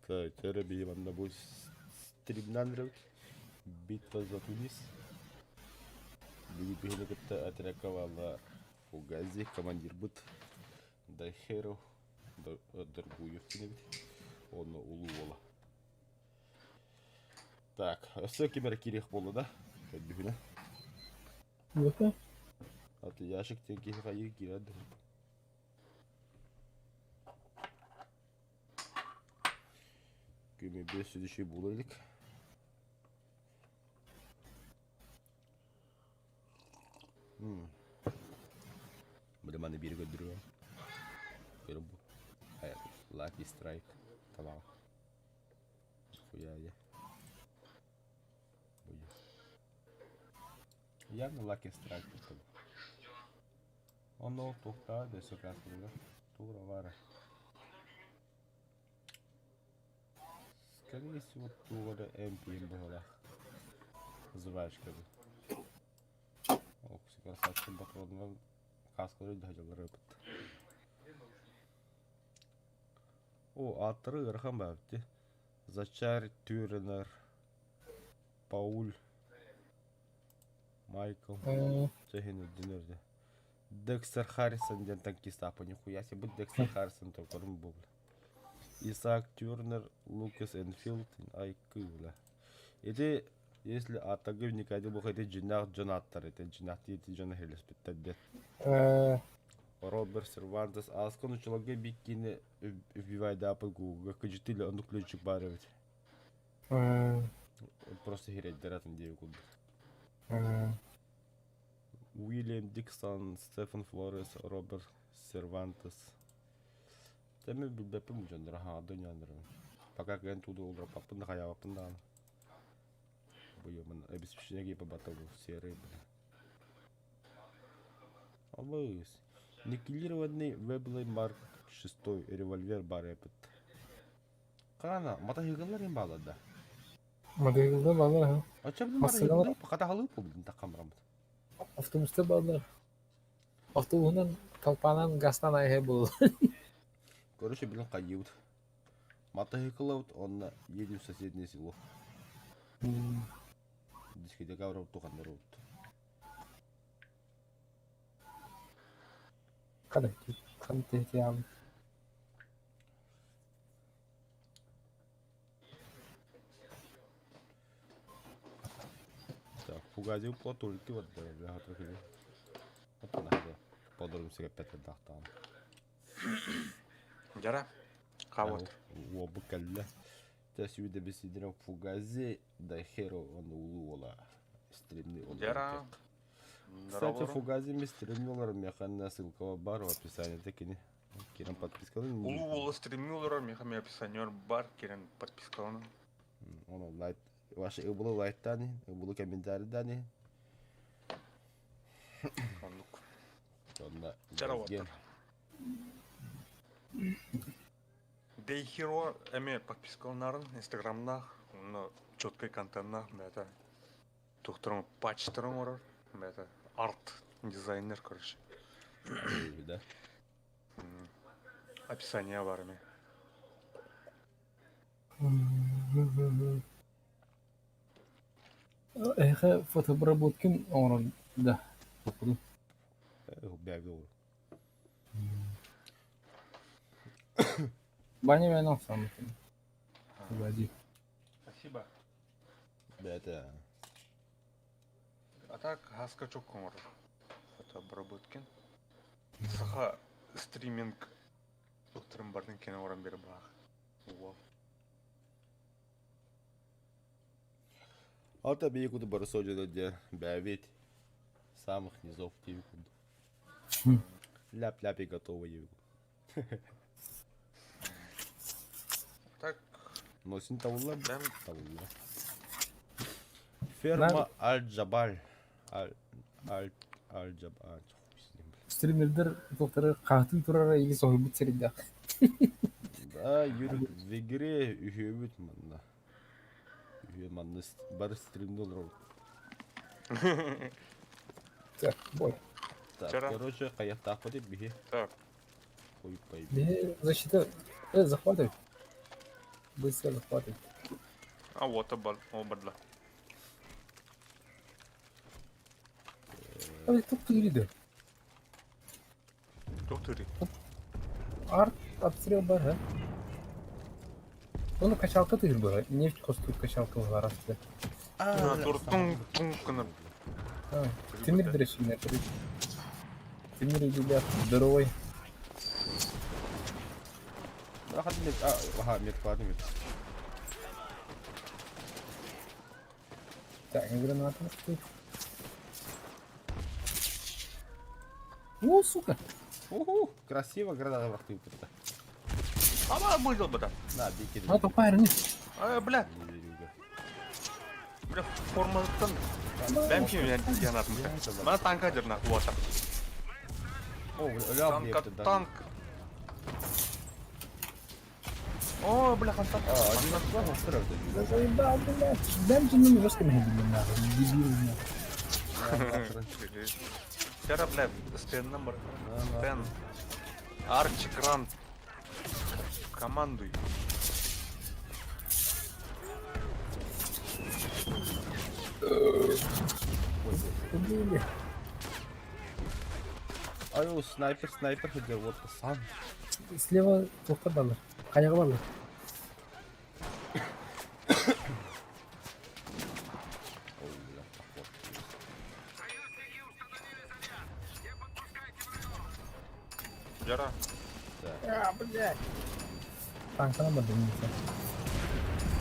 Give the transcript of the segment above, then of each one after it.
Чөрө биһи манна бу стримнан эрэбит. Битва за Тунис. Бүгүн биһини кытта отрядка баалла Фугази командирбыт Дайхеров Доргуев кинибит. Онно улуу уола. Так, өссө ким эрэ киириэх буолла да? Көрдүһүнэ. Бука. Аты ящик диэн киһи хайыы киирэр да. Күмү без следующий буолар илик. Били маны биир көрдөрүөм. Көрө бу. Lucky Strike табаҕа. Хуяя. Явно Lucky Strike туттум. Онно туохтаа дөссө кааскалыгар тугура баара. Скорее всего, тугура МПМ быһыылаах. Жвачкабы. Окси красавчик батронунан кааскалары дьаһаллары ыппыт. О, ааттары ыарахан баабыт Зачар Тюренер, Пауль, Майкл, Чехин үрдүн өрдө. Декстер Харрисон диэн танкист нихуя себе Декстер Харрисон токорун бу бля. Исаак Тюрнер, Лукас Энфилд, айкы бля. Ити если аттарга вникать буолуох ити дьиннээх дьон ааттар ити дьиннээхтии ити дьон эһэлэспиттэр диэн. Роберт Сервантес ааскан учуларга биккини вбивайдааппыт Гуглга кыдьытыылы оннук ключик баар эбит. Просто хирэйдэр атын диэби курдук. Уильям Диксон, Стефан Флорес, Роберт Сервантес. Тэми билбэппин бу дьоннор аһаҕа дьоннорун. Пока кыайан тууду олороппаппын да хайаабаппын даҕаны. Бу йомун обеспечение гипа батыл серый бля. Абыс. Никелированный Веблey Марк шестой револьвер бар эпит. Хаана, матаһыгылар им баалар да. Матаһыгылар баалар аха. Оччо билим матаһыгылар хатаһалыы буолбутун таххамрамыт. Автобуста баалар. Автобуһунан толпанан газтан айһэ буолла. Короче, билин хайыыбыт. Матаһыкылабыт онно едем в соседнее село. Дискотека барабыт туханнарыбыт. Хана хан тиһиам. Так, фугазил платульки вот бля, хатыр Вот Подорум сигэппэтэ дахтаан. Дьара, хаабыт. Уобу кэллэ. Тэ сүүдэ бисидирэн фугази да херо он улуу ола стримни Дьара. Кстати, фугази ми стримни механна ссылка бар в описании кини. Кирен подпискалын. Улуу уола стримни олорор, меха ми описаниер бар, кирен подпискалын. Оны лайт, ваши ыбылы лайктани, ыбылы комментарийдани. Оннук. Онна Чараваттар. Дейхиро эме подпискалнарын инстаграмнах, онно четкий контентнах, бәті тухтырың патчтырың орор, бәті арт дизайнер, короче. Да. Описание бар эме. Эхэ фотобработкин оҥорон да туппутум. Бэгэ ол. Баня мен охсаммытым. Погоди. Спасибо. Бэте. А так хаска чок оҥорор. Фотобработкин. Саха стриминг тухтырын бардын кene оран бери баах. Уол. Алта бии куду бары содьуда дьэ бээбит самых низов диэби курдук. Ляп-ляп и готово диэби Так, Но син табыллар бэм табыллар. Ферма Аль-Джабаль. Аль Аль Аль-Джабаль. Стримердер туохтары хаһытыы турара или соһуйбут сирдээх. Да, Юрик, в игре үһүөбүт манна. Үһүө манна бары стримде олоробут. Так, бой. Так, Вчера. короче, хайахтаахпыт биһи. Так, Хуй пойми. Биһи защита захватывай. Быстро захватывать. А вот ободла. Ой, тут тыырды. Туох тыырый? Арт обстрел бар, а? Оны качалка тыыр было. Нефть костур качалка бар асты. А, Тур туң туң гынып. Тимир дресинер. Тимир ребят, здоровый. Аха, меткалады мет. Так, граната стоит. О, сука! Уху, красиво граната бырахтыы кытта. Аба быжыл быда. На, бикер. А, тупая, не. А, бля, бля, форматтан. Бәм ким янатым. Мана танка дерна, вот. О, бля, Танка, танк. О, бля, хантан. А, один раз два, второй. Да заебал, блядь. Бәм же жестко меня нахуй. Дебил, нахуй. Вчера, бля, стен бар. Стен. Арчи Грант. Командуй. Убили. Ай, снайпер, снайпер хотел, вот сам. Слева тоқтар балар. Қаяғы балар. Ой, бля, поход. Жара. А, блядь. Танкана бар деймін.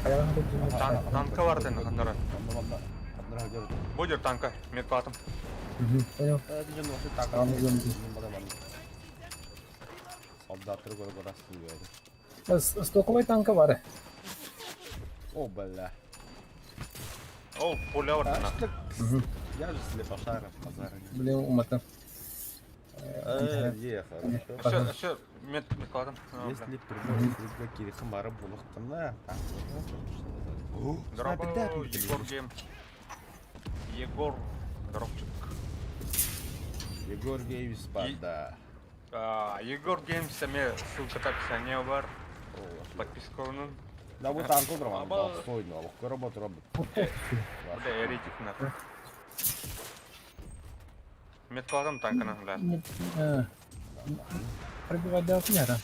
Қаяғы Тан танка бар ден ханнара. Онда, онда, онда хотел. Будер танка, меткалатым. Понял. Это же носит так. Аны gömdü. Солдаттар көріп барасың говорит. Стоковый танка бар. О, бля. О, пуля бар А ден. что? Я же слепошара, базара нет. Блин, умата. Е, хорошо. Все, все, мет меткалатым. Если прямой если кирихы мары булықтына, так, вот, Здорово, Егор Гейм. Егор Горобчик. Егор Геймс банда. А, Егор Геймс эме ссылка описание бар. Подписка onun. Да вот танк удрал, Аба. достойно, алып работа работа. Бля, еретик нахуй. Меткалатым танканы, бля. Пробивать дал яра.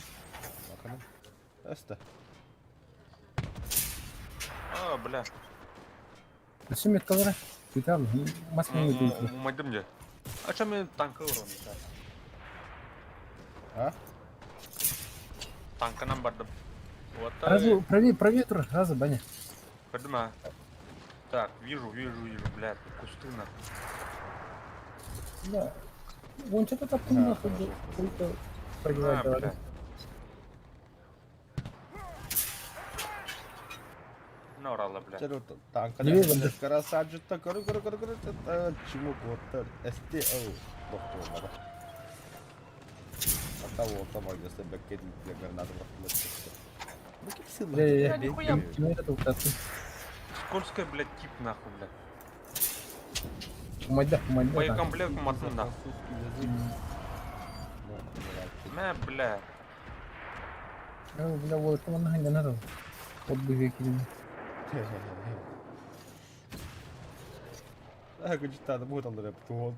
Эста. А, бля. Все меткалара. Китал, маска не будет. Умайдым же. А что мен танка урон? А? Танканан бардым. Вот. Разу, правее, правее тур, разу, баня. Көрдүм, Так, вижу, вижу, вижу, блядь, кусты нахуй. Да. Вон что-то там нахуй, только пробивать А, давали. блядь. На урала, блядь. Чего танка Левее, вон. Красавчик, коры, коры, коры, коры, чему вот СТО. Доктор, А того там если бы для гранаты. Бля, Я нихуя. Кем это утаты? Скользкий, блядь, тип нахуй, блядь. Умайда, умайда. Боекомплект матын нахуй. Мә, бля. Бля, вот он нахуй не надо. Вот бы веки. А, күчтады бу талдыр туот.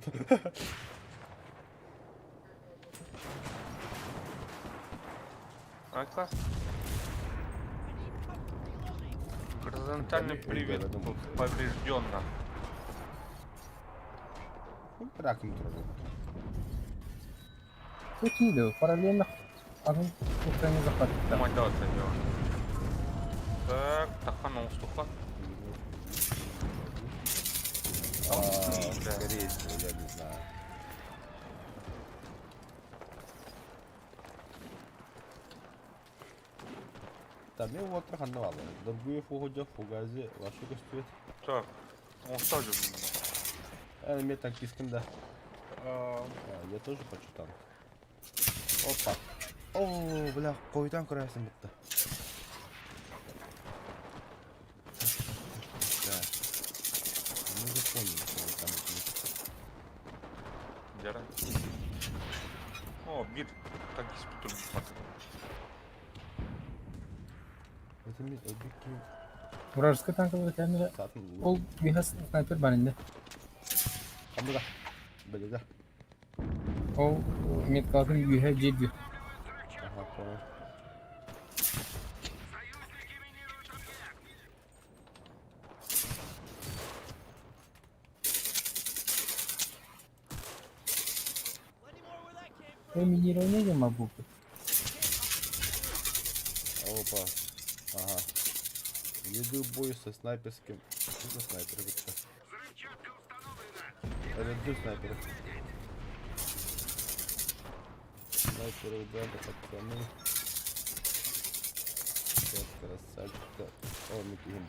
А-ка. Горизонтальный привет поврежден нахуй. Раком туру. Какие параллельно атын Украина захватит. Мать да, это Так, тахан оңстуха. Скорее всего, я не знаю. Там я вот ханнавала. Другую фугу фугази, вашу костюет. Так, оңста жүр. Э, мне танкисткин, да. А, я тоже хочу танк. Опа. О, бля, койдан көрәсің бітті. Так. Мы уже поняли, что вы там есть. Жара. О, бир танкист бүтүн. Это мин өлбүт киһи Вражескай танкалары кэннэ саатын ол биһас снайпер бар инде. Хамыда. Беледе. Ол меткалатын үөһэ дьиэ Ага, понял. Минирование не могу. Опа. Ага. Веду бой со снайперским. Что за снайпер вообще? Веду снайпера. Снайпера убрали, пацаны. Так, красавчик. О, мы киһим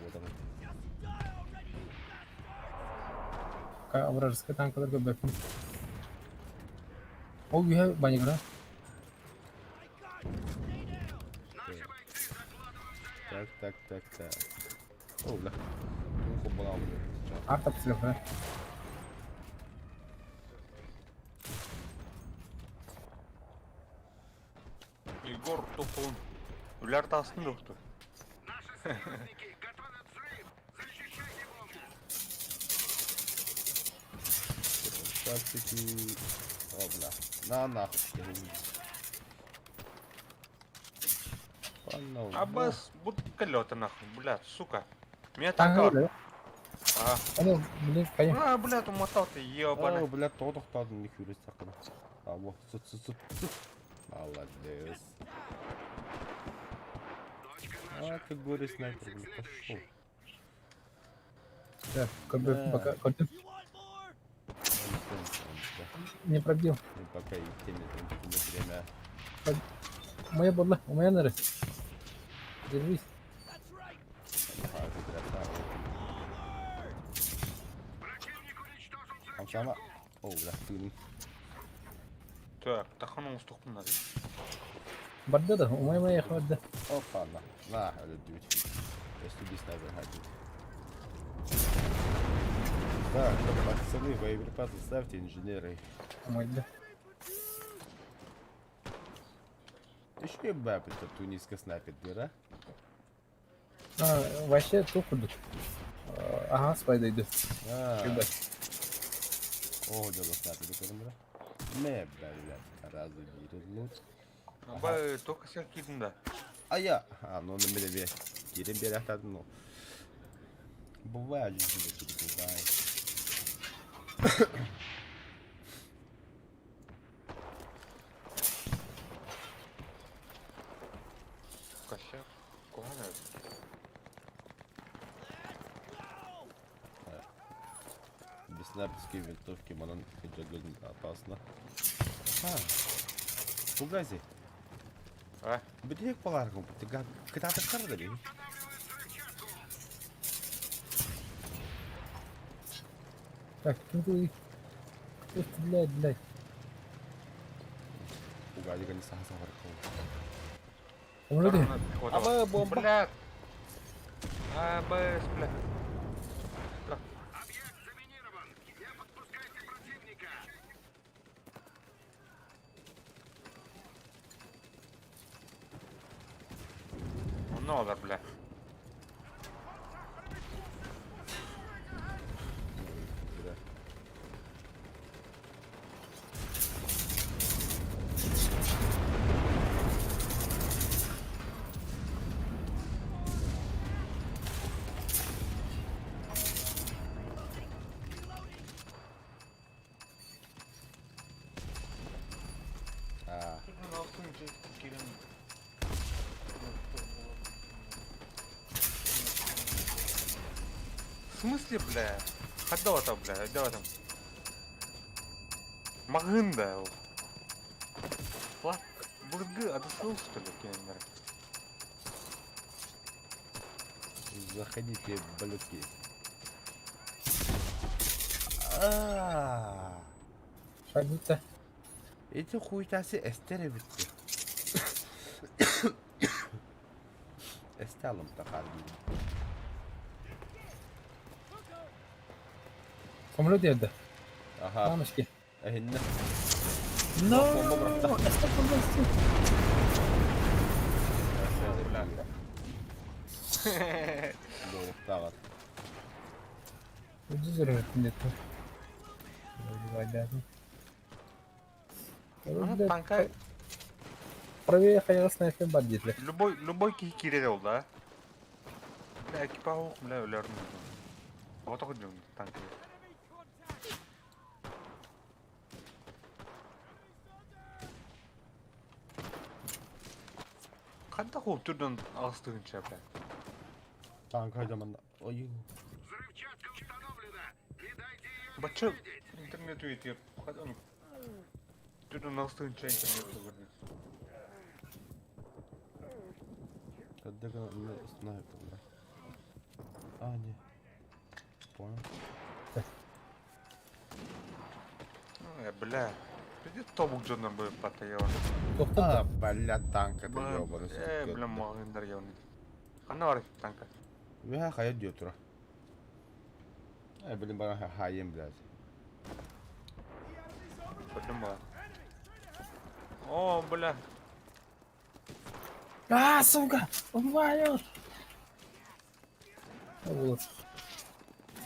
буолан. Вражескай танкаларга бэппин. Ол үөһэ банигра. Так, так, так, так. О, бля. Ну, хобалам. Арта обстрел. Егор Тупун. Үлэр таастын доктор. Красавчики. О, бля. На нахуй. Панал. Абас, будь колета нахуй, блядь, сука. Меня Танка. танка. А, Аны, блин, конечно. а, блядь, умотал ты, ебаный. О, бля, тоқтадым не күрес сақын. А, во, сыт, сыт, сыт, сыт. Молодец. А, ты горе снайпер, блин, пошел. Так, как пока көрдүм. Не пробил. Ну, пока идти не время. Моя была, у меня нары. Держись. Ага, ты красава. Хамсама. О, бля, ты. Так, тахан оңустуқпын надо. Барда да, у моя моя хватит. Опа, на. На, өлдүбүт. Өстү снайпер хадит. Так, пацаны, боеприпасы ставьте, инженеры. Мой да. Еще и бабы-то туниска снайпер, да? А, вообще туох курдук. Ага, спайдайды. А, Ребят. о, дело снайпер, көрдүм, да? Не, блядь, разу лут. Аба, только сен кидin да. А я, а, ну на меня кирим берет одну. Бывает, жизнь, бывает. Косяк. Куана. Без снайперской винтовки манан опасно. А, Фугази. А? Битек паларгым, кытаты кырды. Так, кто Кто стреляет, блядь? Фугази не саха сахар. Самолеты? Аба, бомба. Блядь. АБС, блядь. Ну, да, бля. Бля. А, В смысле, бля? Хаддава там, бля, хаддава там. Магында ол. Ла, бургы, адысыл, что ли, кеннер? заходите, блядки. А, Шагница. Эти хуйтасы эстере битти. Эсте алым тахар Самолет yerде. Ага, Мамочки. эхинне. No! Бомба бырахта. Estop. Буолуохтааҕар. Ucuz üretilir. Аны танка Правее хайаҕас снайпер бар диэтилэр. Любой, любой киһи киирэр ол да. Бля, экипаж ох, бля, өлөрүм. Оҕото дьон танка. Хайдах ол түрдөн аҕыстыгынча бля. Танка дьаманна. Ой. Бачча интернет үйэтигэр хайдах түрдөн аҕыстыгынча интернет олордун. Когда снайпер, бля. А, не. Понял. Э, бля. Иди тобук дьоннор быыппата ебаный. А, бля, танк это ёбаный. Э, бля, маҕындар ебаный. Ханна бар танка? Бля, хайа диэ тура. Э, блин, бара хайым, блядь. Көрдүм баар. О, бля. А, сука! Убивают! Вот.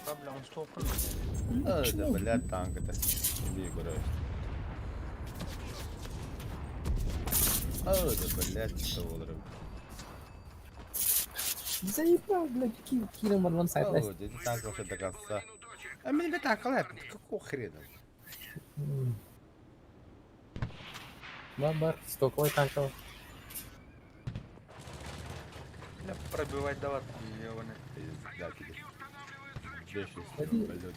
Да, бля, он стопан. А, да, бля, танк это. Иди, короче. А, да, блядь, что олорор. Заебал, блядь, килл one side. О, эти танк вообще до конца. А мне бля, танк лэп, какого хрена? Бар, стоковый танков. Бля, пробивать дават, ебаный. Пизда тебе. Бешеный блядь.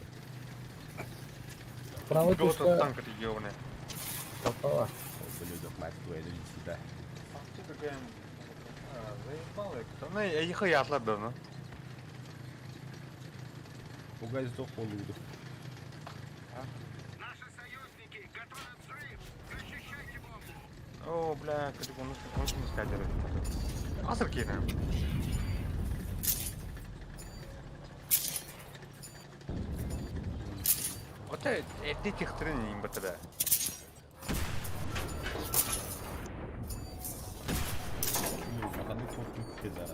Правый Убил этот пушка танк, ты ебаный. попала. Ублюдок, мать твою, иди сюда. Ах ты какая... А, заебал я. Ну, я ехал я отлабил, ну. Пугай сдох, полуду. О, бля, как он он не сказал. Асыр кейнэ. Ота эдди тихтрин им бата. Ну, пока ну фотку пидорас.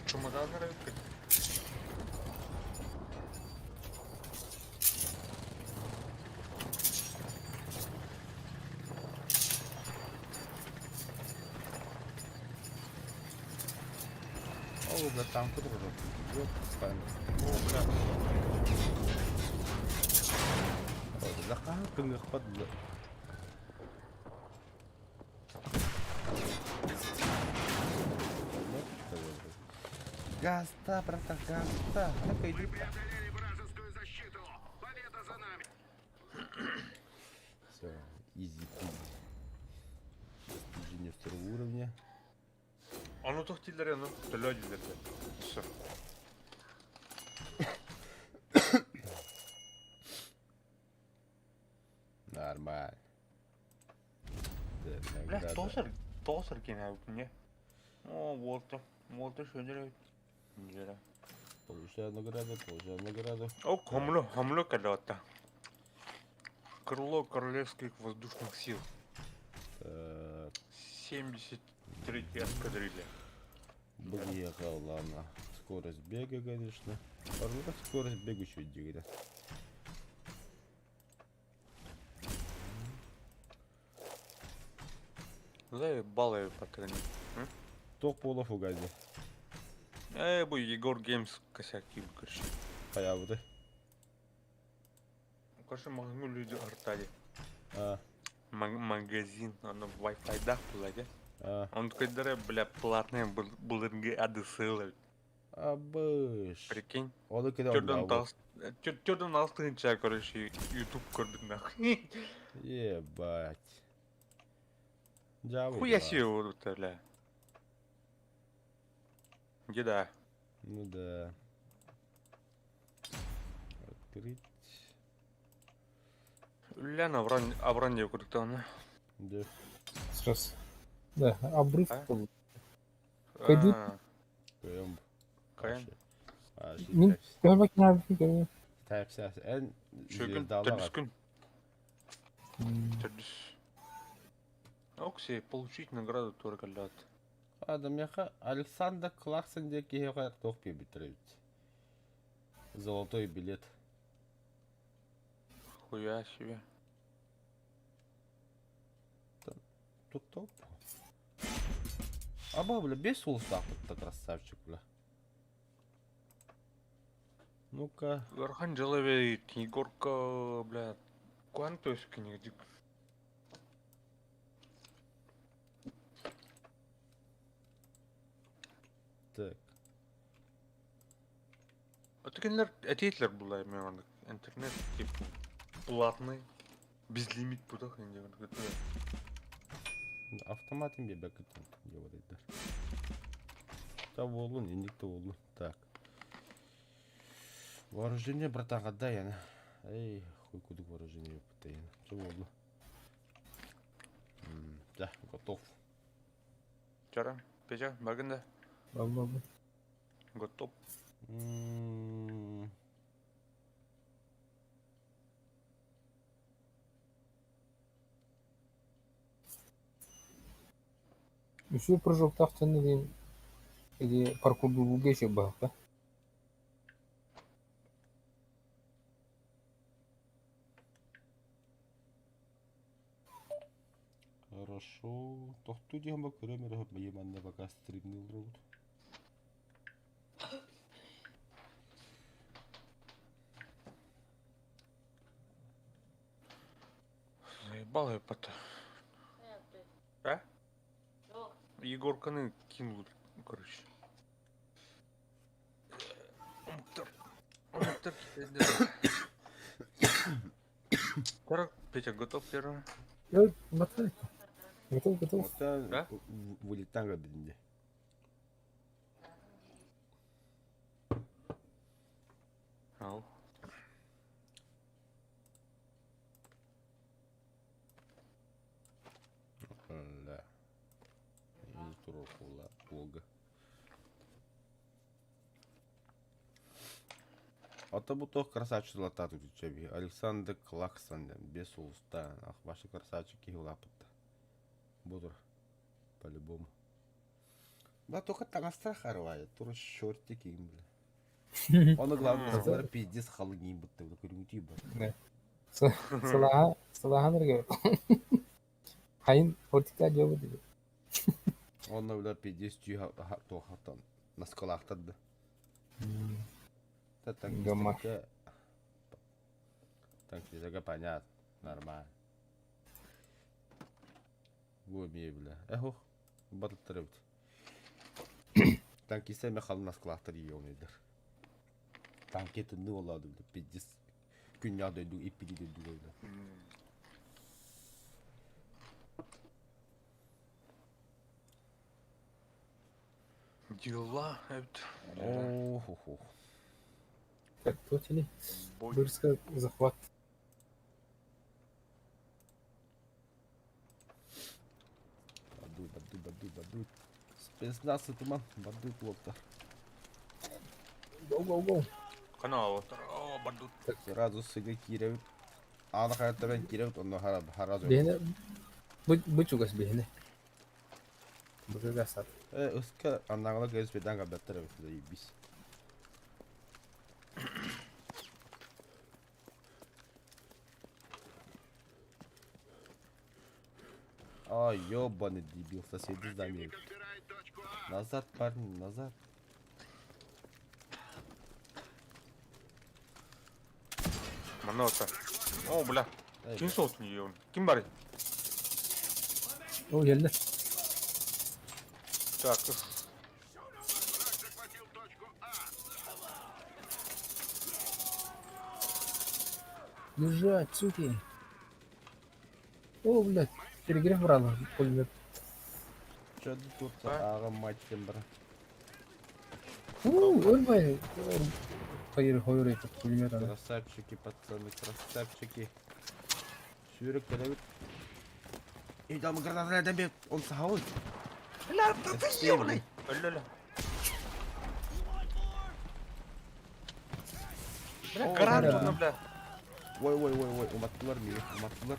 Чумаданнары бүт. О, бля, танк тоже. Ёп, правильно. О, бля. О, да как падла. Гаста, братан, гаста. Ну-ка, иди. Все, изи пизи. Достижение второго уровня. Ону тух дииллэр ону төлөө дииллэр. Все. Нормально. Бля, тоосар тоосар кенә не. О, Уолтер, Уолтер шөндөрө. Нера. Получаю награду, получаю награду. О, хомло, хомло когда-то. Крыло королевских воздушных сил. Так, 73 эскадрилья. Бегал, ладно. Скорость бега, конечно. Орлова скорость бега еще говорят. Заебал патрон. Ток полов угади. Э, бу Егор Геймс косяки, короче. Хаябыты. Короче, могу люди артали. А, Магазин, оно Wi-Fi да, была, а. Он такой, да, бля, платные булырги ADSL. Абыш. Прикинь. Оны кеде Түрден тас, түрден алтынча, короче, YouTube көрдүк нахуй. Ебать. Жабы. Хуя себе вот это, бля. Где да? Ну да. Открыть. Ляна авран, авран деп көрдүк оны. Да. Сейчас. Да, обрыв. А? был. Пойду. Кем. Кайын. Мин көрбөк набы Тәпсәс. Эн Шөгін, звездалар. түрдүс күн. Түрдүс. Окси, получить награду только лят. Адамяха Александр Кларксон диэн киһиэхэ туох биэрбиттэр эбит. Золотой билет. Хуя себе. Тут топ. Аба, бля, без сулустаахпыт красавчик, бля. Ну-ка. Ыарахан дьыала эбит, Егорка, бля, куан төскүнү Так. Отыкенлер этиэтлер булай мен маннык интернет типа платный безлимит бутах инде Автоматын биэрбэккитин диэбэтэйдэр. Та буоллун, инник да буоллун. Так. Вооружение, братан, отдай яна. Эй, хуй кудук вооружение пытайын. Чё буоллу? Да, готов. Чара, Петя, багында Бабы. Готов. Үсүү прыжоктаах төннө диэн или паркурдуурга үчүгэй баһыкка. Хорошо. Тохтуу диэн бу көрөм эрэ манна пока стримни олоробут. Заебал я пота. А? Егорканы кинул, короче. Омуктар. Омуктар Кара, Петя, готов первый? Готов. Готов, готов. Оттан Да? вылетаҥ эбитин Ау. Да. Волга. Ата бу туох красавчик латаат үтүчэби. Александр Клаксон без улуста. Ах, ваши красавчики улааппыт. Будур. По-любому. Да, только таҥастара харвая. Тура шортики им, бля. Ону главное, сылар пиздец халыгин бытты. Көрүҥүтүй бар. Сылааһа, сылааһан эргэ. Хайын фортика дьобу диби. Онно, бля, пиздец түү туохаттан наскалаахтар да. Гамма. Танкистага понятно, нормально. Бу эмиэ бля. Эхох, батыттар эбит. Танкиста эмэ халын наскалаахтар ийэ Танки тынны олады, бля, пиздец. Күннээх дойду, иппиди дойду, бля. Дела, это. О-хо-хо. Так, тут Бой. Бырска захват. Бадуй, бадуй, бадуй, бадуй. Спецназ туман, бадуй плотно. Go, go, go. Канал, о, бардут. Сразу сыга кииребит. Аана хайаттабен кииребит, онно харазу. Биһине бу бу чугас биһине. Бу сат. Э, ыска аннагала көз бедан габаттар эбит, заебись. А, ёбаный дебил, соседи заметили. Назад, парни, назад. Манота. О, бля. Эй, Ким бля. соус не ем? Ким бары? О, geldi. Так, Лежать, суки. О, блядь. Перегрев брала пулемет. Чё ты тут, А? ага, мать тем, бра. У, өлбай. Hayır, hayır этот пулемет ана. Красавчики, пацаны, красавчики. Сүүрүк кэлэбит. Эй, там граната бет, он сахауй. Бля, да ты ёбаный! Ля-ля. Бля, О, гранату бля. на, бля. Ой, ой, ой, ой, уматтылар меня, уматтылар.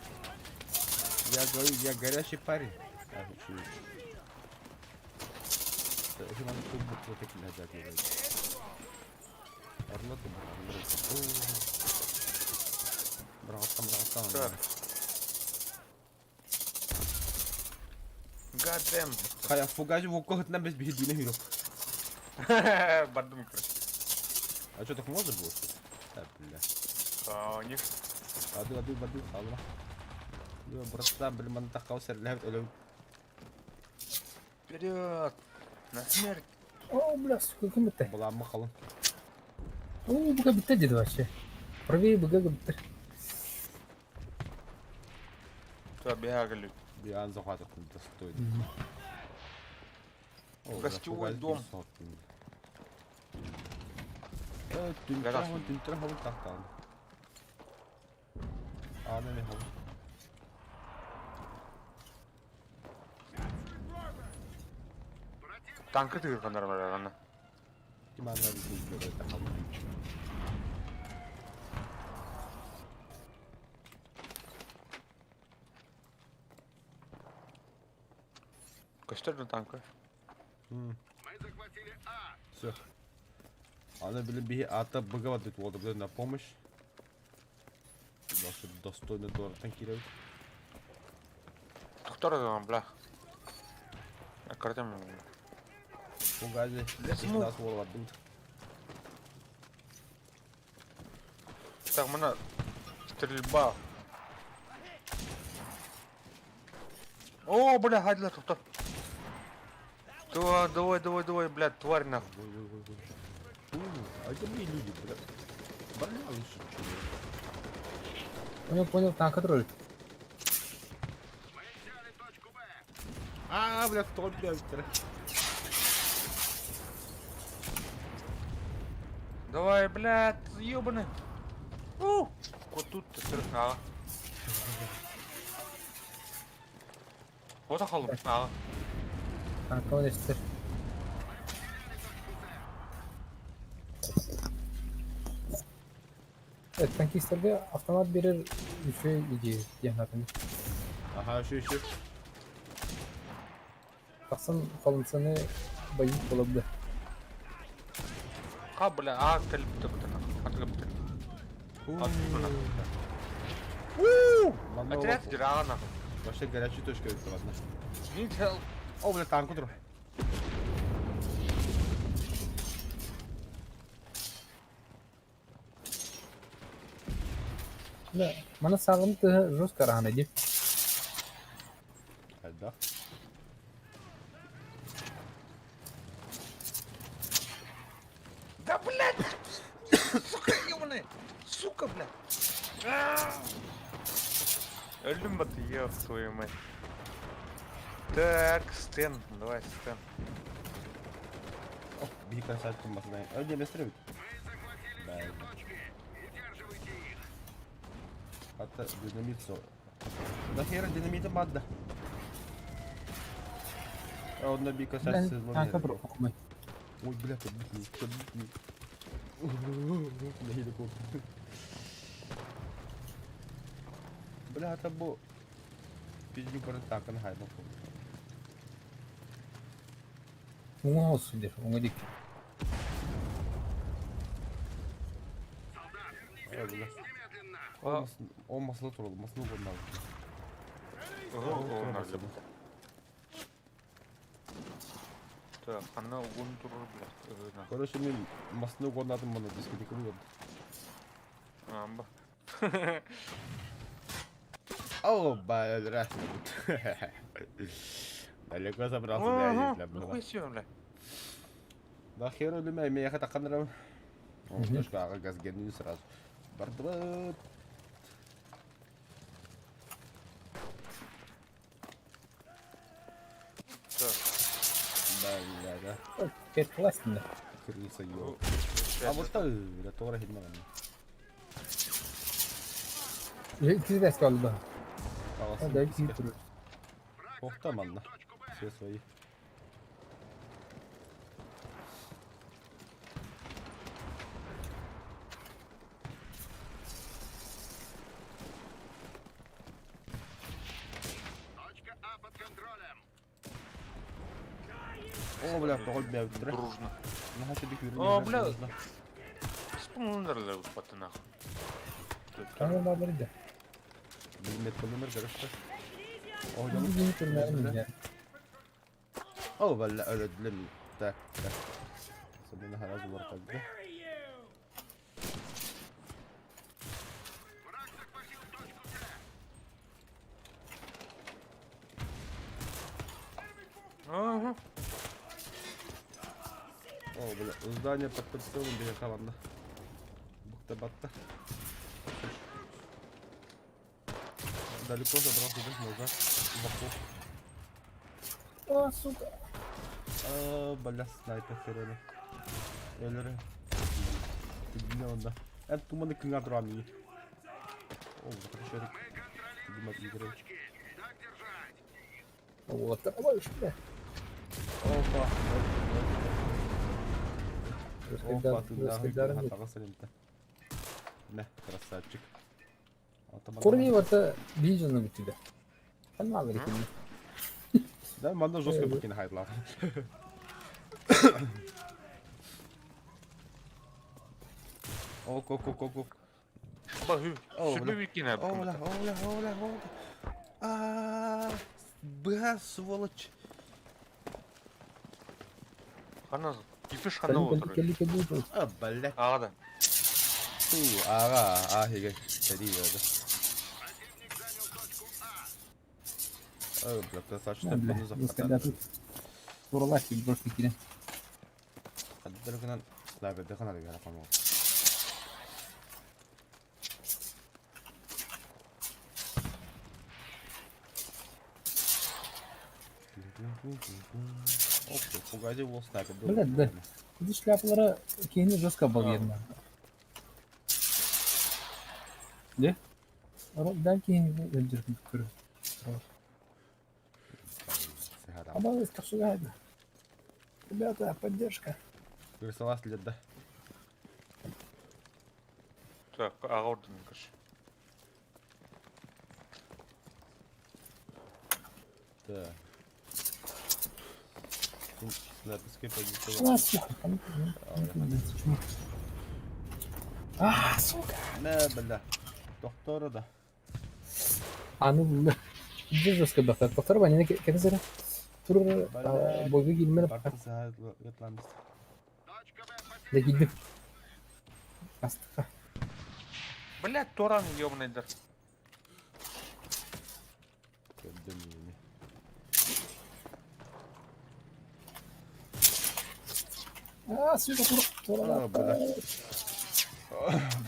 Я говорю, я горящий парень. Так. God damn. Хайа, фугазь вокко хытынан бес биһидиинэ хүрүк. Бардым, короче. А что, так можно было, что ли? Да, бля. Конечно. Ады, ады, барды, халма. Йо, братан, блин, маны таққау сәрләп өлөм. Вперед! На смерть! О, бля, сука, ким битте? Буламмы халын. О, буга битте деді вообще. Правее буга битте. Туда бегали. Биан захватып достойный. О, Гостевой дом. Түнтер түнтер хабын тақтан. Аны не хабын. Танкы тыгыргандар бар аны. Ким аны түнтер тақалды. Көстөр да танкы. Все. Аны биле биһи ата быга бит болду биле на помощь. Достойно доротан киреп. Токтор да бля. Аккаратым. Фугази. Нас волладут. Так, мына стрельба. О, бля, гадила, токтор. Давай, давай, давай, давай, блядь, тварь нахуй. Ой, ой, ой, ой. А это мои люди, бля. Бля, что? Понял, понял, танка тролль. А, бля, кто, блядь, Давай, блядь, ёбаный. У, вот тут-то сырых. Вот ахалым, ага. Танка он эстер. Танкистерге автомат берер еще идея, диагнатами. Ага, еще, еще. Тақсын полноценный боевик болобды. Ха, бля, а, кэлбитэ бутэ, атыгыбытэ. Отряд дира нахуй. Вообще горячая точка это ладно. Need help. О, бля, танк утром. Да, мана сағым ты жестко рано ди. Да. Да, блядь! Сука, ёбаный! Сука, блядь! Өлдүм баты, ёб твою мать. Так, Стэн, давай, Стэн. О, бии красавчик басынан. Ой, не быстрее. Да. Ата динамит со. Да хера динамита бадда. А одна би красавчик. Танка тролль. Ой, бля, подбитни, подбитни. Бля, это бу. Пизди баран танкын хайма. Оңа olsun дер, оңа дик. Ой, бля. О, масло туралы, масло горнал. Ого, Так, она угон турur, блядь. Короче, мен масло горнадым мына дискотека булды. Амба. О, бля, Далеко забрался, бля, бля, Ну хуй себе, бля. Да хер өлүмэ, мен яха таққанырам. О, точка ага газ генни сразу. Бардыбыт. Так. Бля, да. Пять классно. Крыса, ё. А вот так, бля, тора хидмаган. Кизбес kaldı. Да, Киска. Ох там, анна. Все свои. О, бля, тоҕо бэбиттэрэ. Дружно. Наһаа сиби күүрүн О, бля. Спуннерлер патына. Там баар да. Билмет номер көрөстө. О, Билмет номер. О, бля, өлөдлүм. Так, так. Сабына харазы бар тогда. Ага. О, бля, здание под прицелом били команда. Бухта батта. Далеко забрался, да, назад. В окоп. О, сука. А, бля, снайпер херена. Өлөрө. Тигинэ онда. Эн туманы кыҥа туран О, хорошо. Дима играет. Вот, ой, бля. Опа. Опа, ты Не, красавчик. Корни вот видео на тебя. Там мало ли. Да, манна жестко букин хайдлар. Ок, ок, ок, ок, ок. Бахы. О, Сүбэ викин Оля, Оля, Оля, Оля. А, бля, сволочь. Хана, кипиш хана отыр. Кели кели кели. А, блядь. Ага да. Фу, ага, а, хиге. Сади, да. О, бля, красавчик, Бля, буну когда захватали. тут туралах просто кире. Хаддыргынан снайперде хана деген апам. Оп, погоди, ол снайпер. Блядь, да. Ити шляпалара киһини жестко обалгыйна. Де? Да киһини өлдүрүн көрө. Абалыс капсугайда. Ребята, поддержка. Рисовать лет, да. Так, ага орден короче. Так. Снайперской позиции. А, сука, там А, сука. Не, бля. Доктора, да. А, ну, бля. Где жестко доктор? Доктор, они как это? Тур бойга киирмэн Партизан Ветламис. Да киирдим. Астыка. Блядь, Туран ёбаный дар. Көрдüm А, сука, тур тур. А, бля.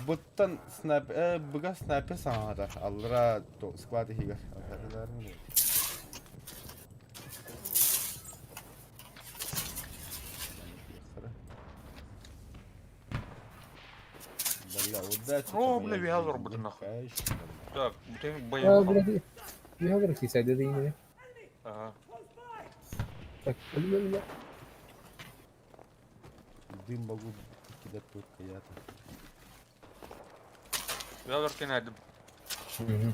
Буттан снайпер, буга снайпер саҥата. Аллара склад иһигэр. Бля, удачи. О, бля, виалор буду нахуй. Так, ты А, боевой. блядь. Я говорю, кисай, да не. Ага. Так, бля, бля. Дым могу кидать только я-то. Виалор кинайдым. Угу.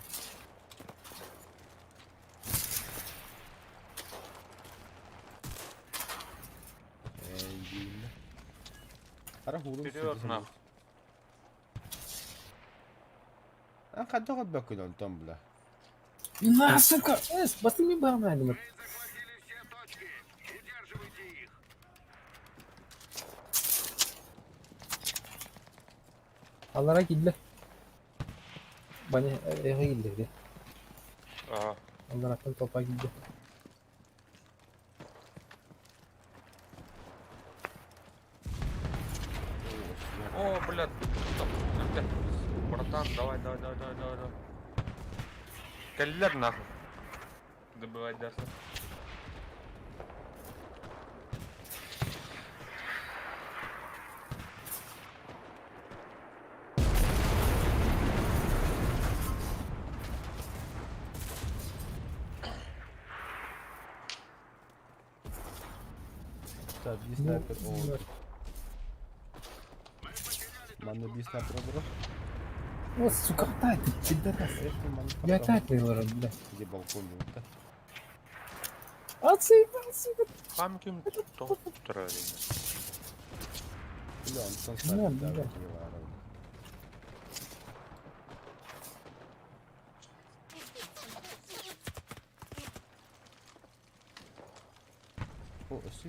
Эйдин. Ара хулун Вперед, нахуй. А хаддага бөкүн онтон бля. На, сука! Эс, басты мен бағым Аллара кидле. Бани эге кидле. Ага. Аллараттан толпа кидле. О, блядь. Стоп. Братан, давай, давай, давай, давай, давай, давай. Каллер нахуй. Добывать дальше. Так, би снайпер. О, манна би снайпер олорор. О, сука, тай ты, пидорас. Эх, манна Я потом. опять выложил, блядь. Где балкон был, да? Отсыпался. Хамкин тоқтырар Бля, онтон Не, снайпер бля. О, өссө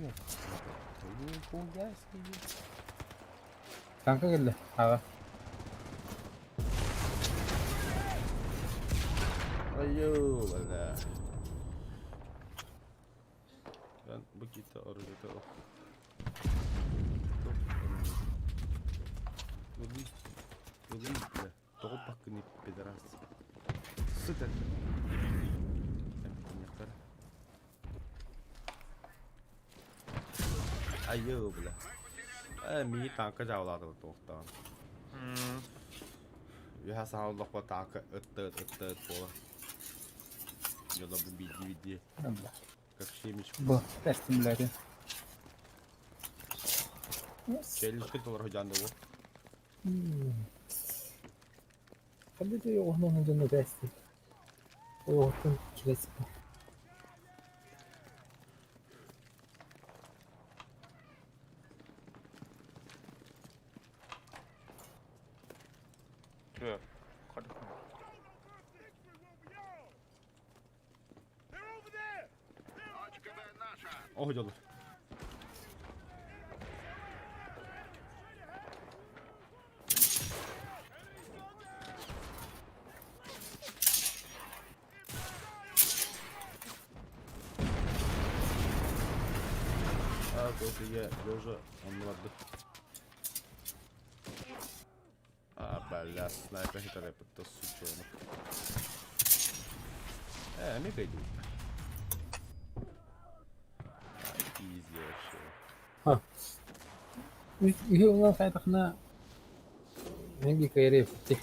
Нихуя себе. Танка кэллэ. Аҕа. Айуу, бля. Ben bu gitti orada o. Ылый, бля. Тоҕо баккыны пидорас. Сыт это. Айыы, бля. Э, мии танка жаулады тоқтаған. Үһә саҕаллахпа танка ыттыт ыттыт буола. Дьоно бу биди биди как семечку. Бу, тестим блядь. Челюстка толор хожанды бу. Хабите оһнон дьону тести. Ойоҕуттан килэспит. Ох, дьолу. А, тут я уже оннуарды. А, бля, снайпер хитарепытта сучонок. Э, мега иду. Изи вообще. Үһү улан хайдахна мен кайреп ти.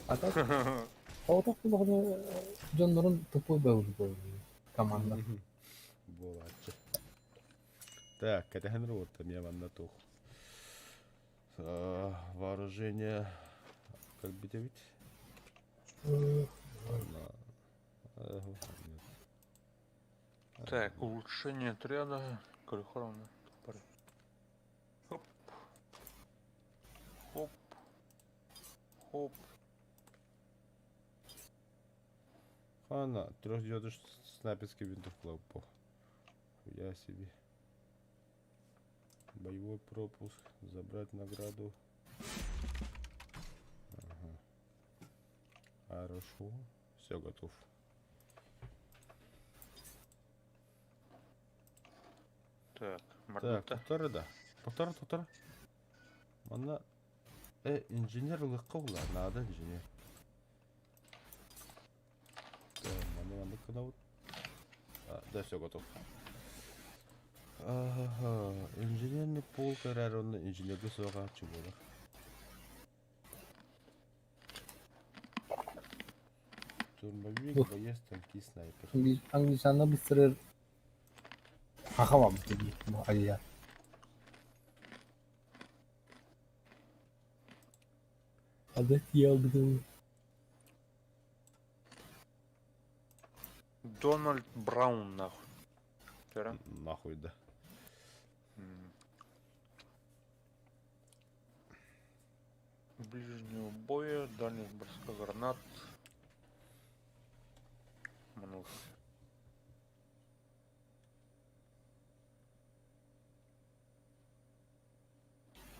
А так Оотох булоҕуна дьоннорун тупой бөҕүл команда. Буолааччы. Так, кэтэһэн робота мне манна туох. Вооружение как бы ведь? Нет. Так, улучшение отряда. Корихоровна. Хоп. Хоп. Хоп. Хана, трехзвездочный снайперский винтовка. Хуя себе. Боевой пропуск. Забрать награду. Ага. Хорошо. Все готов. Так, Так, Маргита. повтори, да. Повтори, повтори. Манна... Инженер лыкка надо инженер. Так, манна манна кына вот. А, да, все готов. Ага, инженерный полк эрэр инженерге суоҕааччы буолар. Штурмовик, Ух. боец, танкист, снайпер. Англичанна быстырыр хахава бу бу алия. Адет ялбыдын. Дональд Браун, нахуй. Вчера. Нахуй, да. Ближнего боя, дальних броска гранат. Много.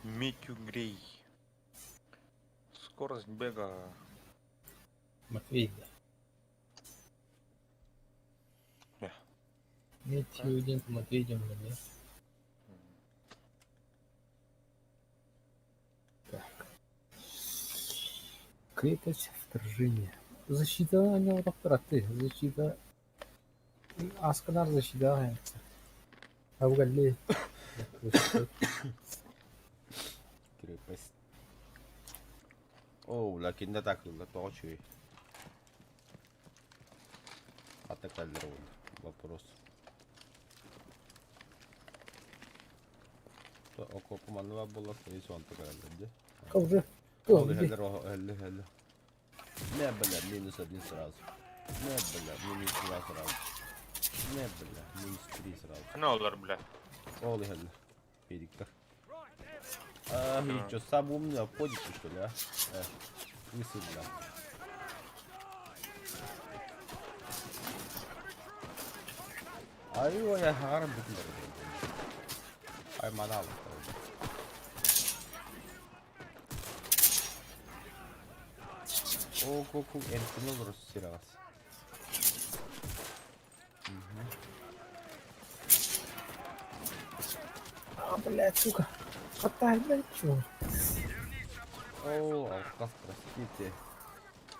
Митю Грей. Скорость бега. Матвей, да. Не. Митю ден Матвей ден да. Так. Крепость вторжения. Защита не ты. Защита. Асканар защита. Авгалли. Крепость. О, лакинда такылла, тоҕо үчүгэй. Атакаллар вопрос. Окопу манна буолла, скорее всего, антакаллар, да? Уже. Ол хеллер, хеллер, хеллер. Не, бля, минус один сразу. Не, бля, минус два сразу. Не, бля, минус три сразу. Хана олар, бля. Ол иһэллэр. Педиктэр. А, и чё, сам умный обходите, что ли, а? Лысый, бля. Айва, я хагарым бүтүн Ай, манал. О, ку эркин олорор сир аҕас. А, блядь, сука. Хватай, блядь, чего? О, алкас, простите.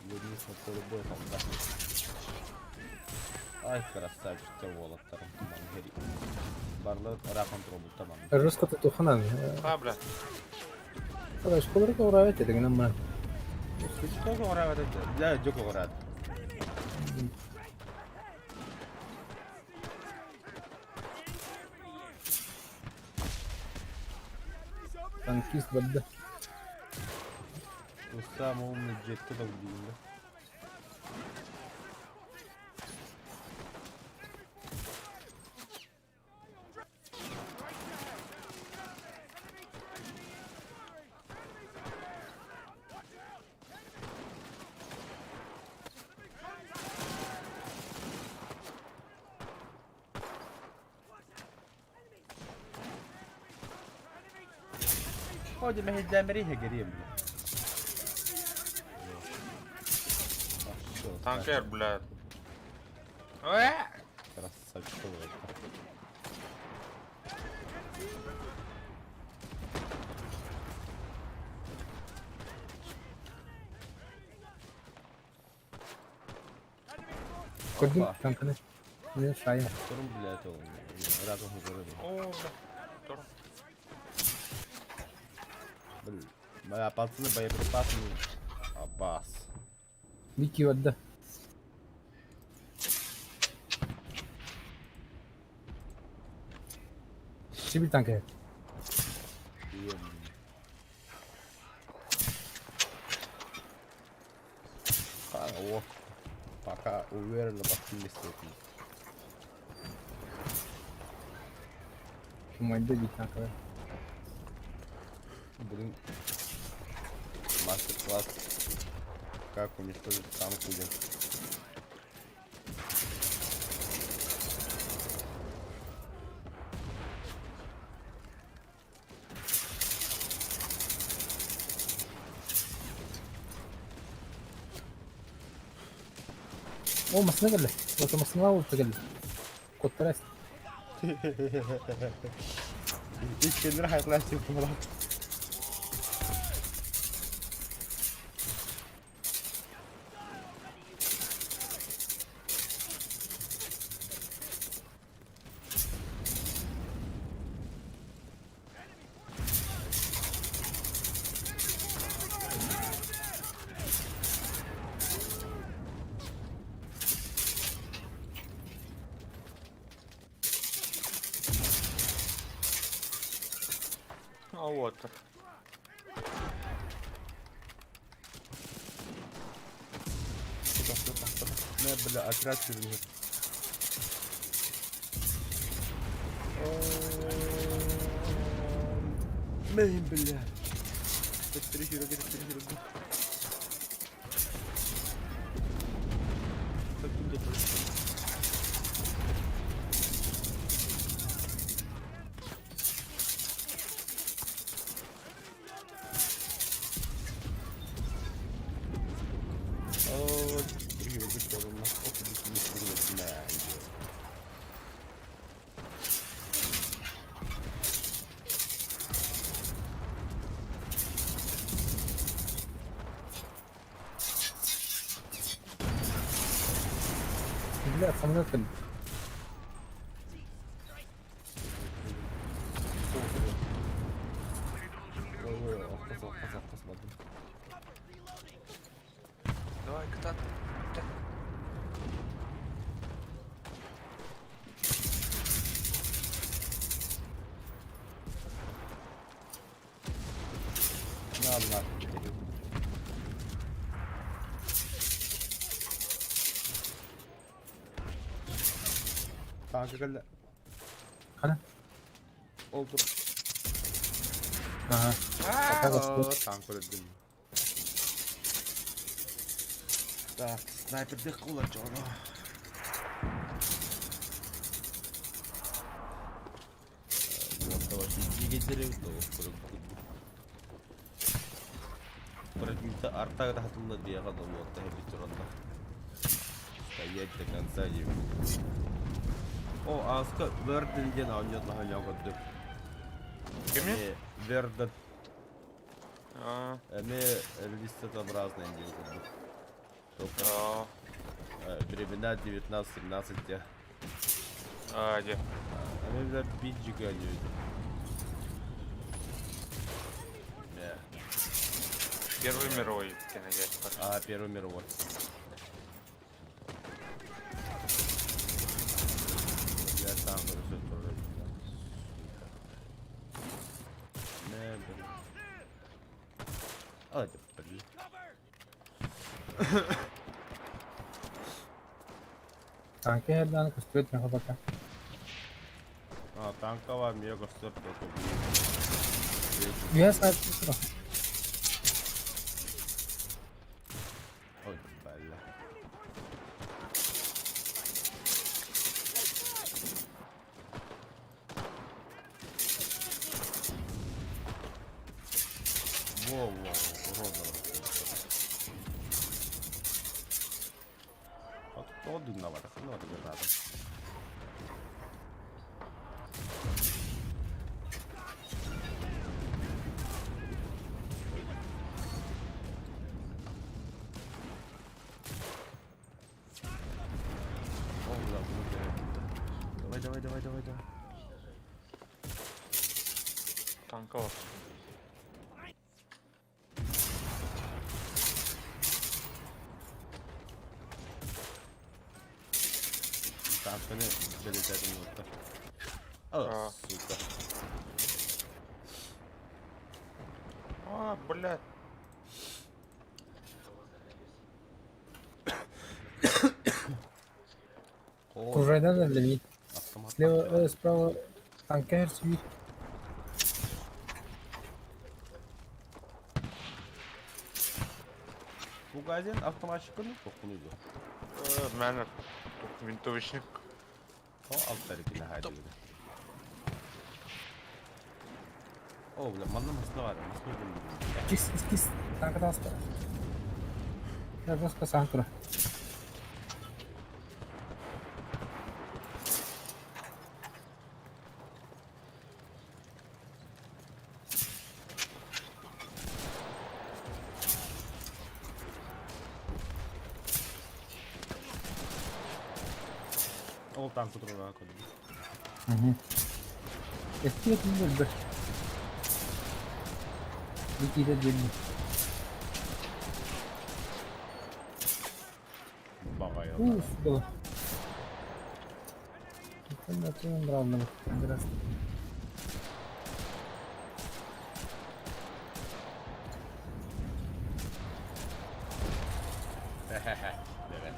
Вернись на поле боя, солдат. Ай, красавчик, те уолаттарым туман гери. Барлар ырахан турабут таман. Жестко туханан. А, бля. Школарга ураvet этигинен мына. Сколько ураат? Для жок ураат. Танкист бадда. Самый умный джетте да дейм да. Ходи мэһэйдээмэри хэгериэм бля. Танкер, бля. Красавчик. Көрдүм танканы. Не шая. Турун бля это рядом говорю. О, бля. Тур. Блин, моя пацаны боеприпасы. Абас. Вики бадда. Сибил танкер. О, пока уверенно бахтимистый. Майда бит танкер. Блин. Мастер-класс. Как уничтожить танк или. О, масына келди. Вот масына болуп келди. Кот барасың. Иккеннер хайклашып булат. А вот. Сука, сука, сука. Не, бля, отряд сюрнет. Блин, бля. Төттөрү жүрөгө, төттөрү жүрөгө. Оо, жүрөгө болуна. Бля, самолет келди. Ой, алкас, алкас, алкас бардым. Давай, кытат. На, на. Танка кэллэ. Хана? Ол тур. Ага. Пока застыл. Танк өлөрдүм. Так, снайпердих кулачоно. Арта хатылла диэҕэ да уотта эбит туранна. Стоять до конца не О, ааска Верден диэн оонньоон көрдүм. Кими? Верден. А, Эмиэ листообразный диэн курдук. Только а, времена 19-17 те. а, дьэ. Эмиэ бile биджига оонньуур. Да. Первый мировой кэнэгэ. А, Первый мировой. Я там все тоже. Не, блин. А, это, блин. Танка эрдэҕинэ көстүбэт миэхэ пока. А, танковая мега все только. Үөһэ снайпер тура. Ой, бля. Во-во, урода. А тут один навар, ну это граната. О, да, Давай, давай, давай, давай, давай. Танка Танканы залетать минутта. О, А. сука. А, блядь. О, Куржайдан да автомат. Слева, справа танка сүйір. Бугазин автоматчик ну, похуй. Мэнер. Винтовочник. О, алтарики на хайде. О, бля, манна масла бар, масла блин. Кис, кис, кис. Танка таста. Я просто сам тура. Ол танк турара код. Угу. Эстиет не б. Никита дедни. Бабай. Уф, было. Это нравно. Здравствуйте. Давай.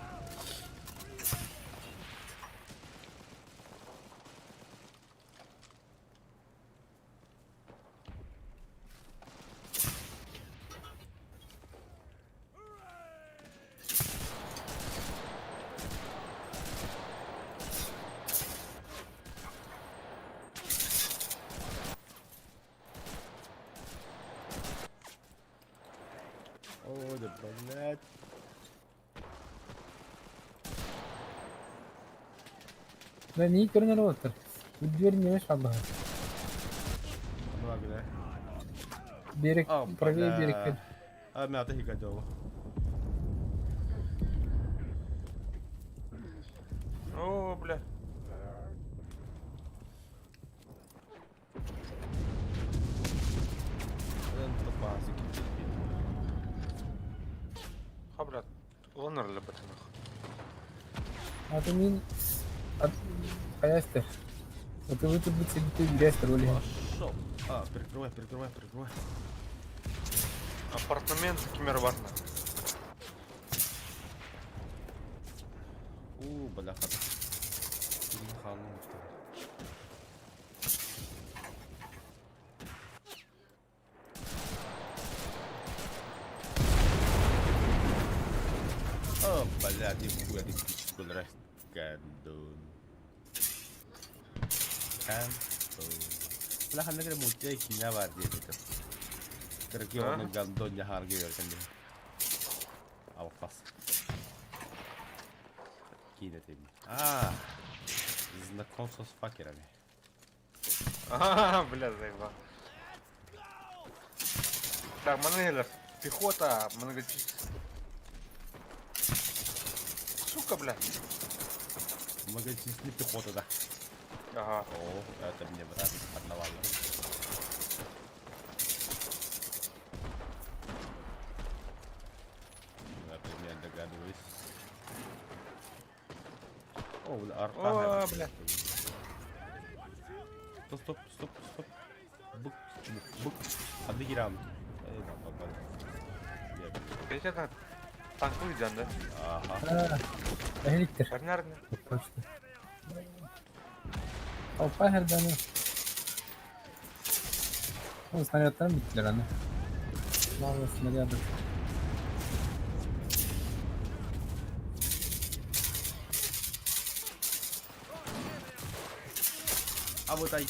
О, да блядь. Да не көрүнэр оттар. Дверь не меш аллаха. Ну, а где? Берег, А, правее бля. берег. А, мята хигадёла. О, бля. Ха, блядь. Лонер лебетинах. А то мин Хаястер. Вот вы тут будете бити роли. Пошел. А, прикрывай, прикрывай, прикрывай. Апартамент кимер барна. У, бляха. Киһини хааллым устар. О, блядь, нихуя ты пичку Гандон. Гандон. Бля, ханна кere мультия киинэ баар диэбитим. Кыракый А? оҕону гандон дьаһаарга үөрэтэн диэн. Алҕас. Киинэ этим. А, знакомство с факерами. А, бля, заебал. Так, Манелер, пехота, многочисленная. Сука, бля. Многочисленная пехота, да. Ага. О, это мне брат одного. Я примерно догадываюсь. О, бля, арта. О, бля. Стоп, стоп, стоп, стоп. Бык, бык, бык. Ханна киирам. Эй, да, попал. Петя танковый дьон, да? Ага. Эһиликтэр. Бернард. Толпа эрдэни. Ол снарядтарын бүттүлэр аны. Мало снарядов. А вот ай.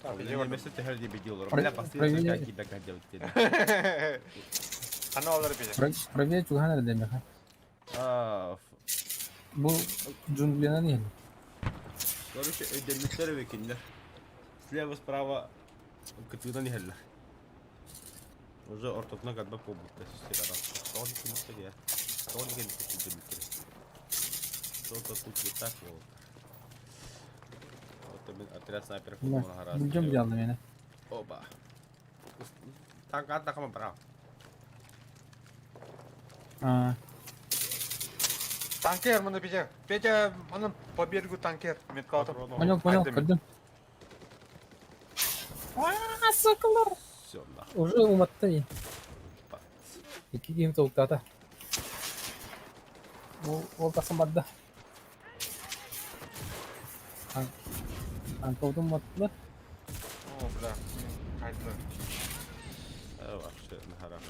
Так, Бля, иди в вместо теперь не бедил. Про- Бля, последний проверь. как тебя делать тебе. Ана олар Петя. Правее чугаһан эрэ диэмэхэ. А, Бу джунглинан иһин. короче, өйдөммүттэр эбикиннэр. Слева, справа кытыынан иһэллэр. Уже ортотуна гадба буолбуттар сүүстэр араас. Тоҕо кимиттэр я? Тоҕо кэлбит өйдөммүттэр? Что-то тут не так вот. Вот мин отряд снайперов араас. Бүлдьөм дьаалла миэнэ. Оба. Танка атакама бра. Аа, Танкер, мына Петя. Петя, мына по берегу танкер. Метка атып. понял, понял, Айда. көрдүм. Аа, соколор. Все, нахуй. Уже уматта дии. Икки киһим толуктаата. Ол ол тахсан барда. Танковдун уматтылар. О, бля. Хайда. А, вообще, на харах.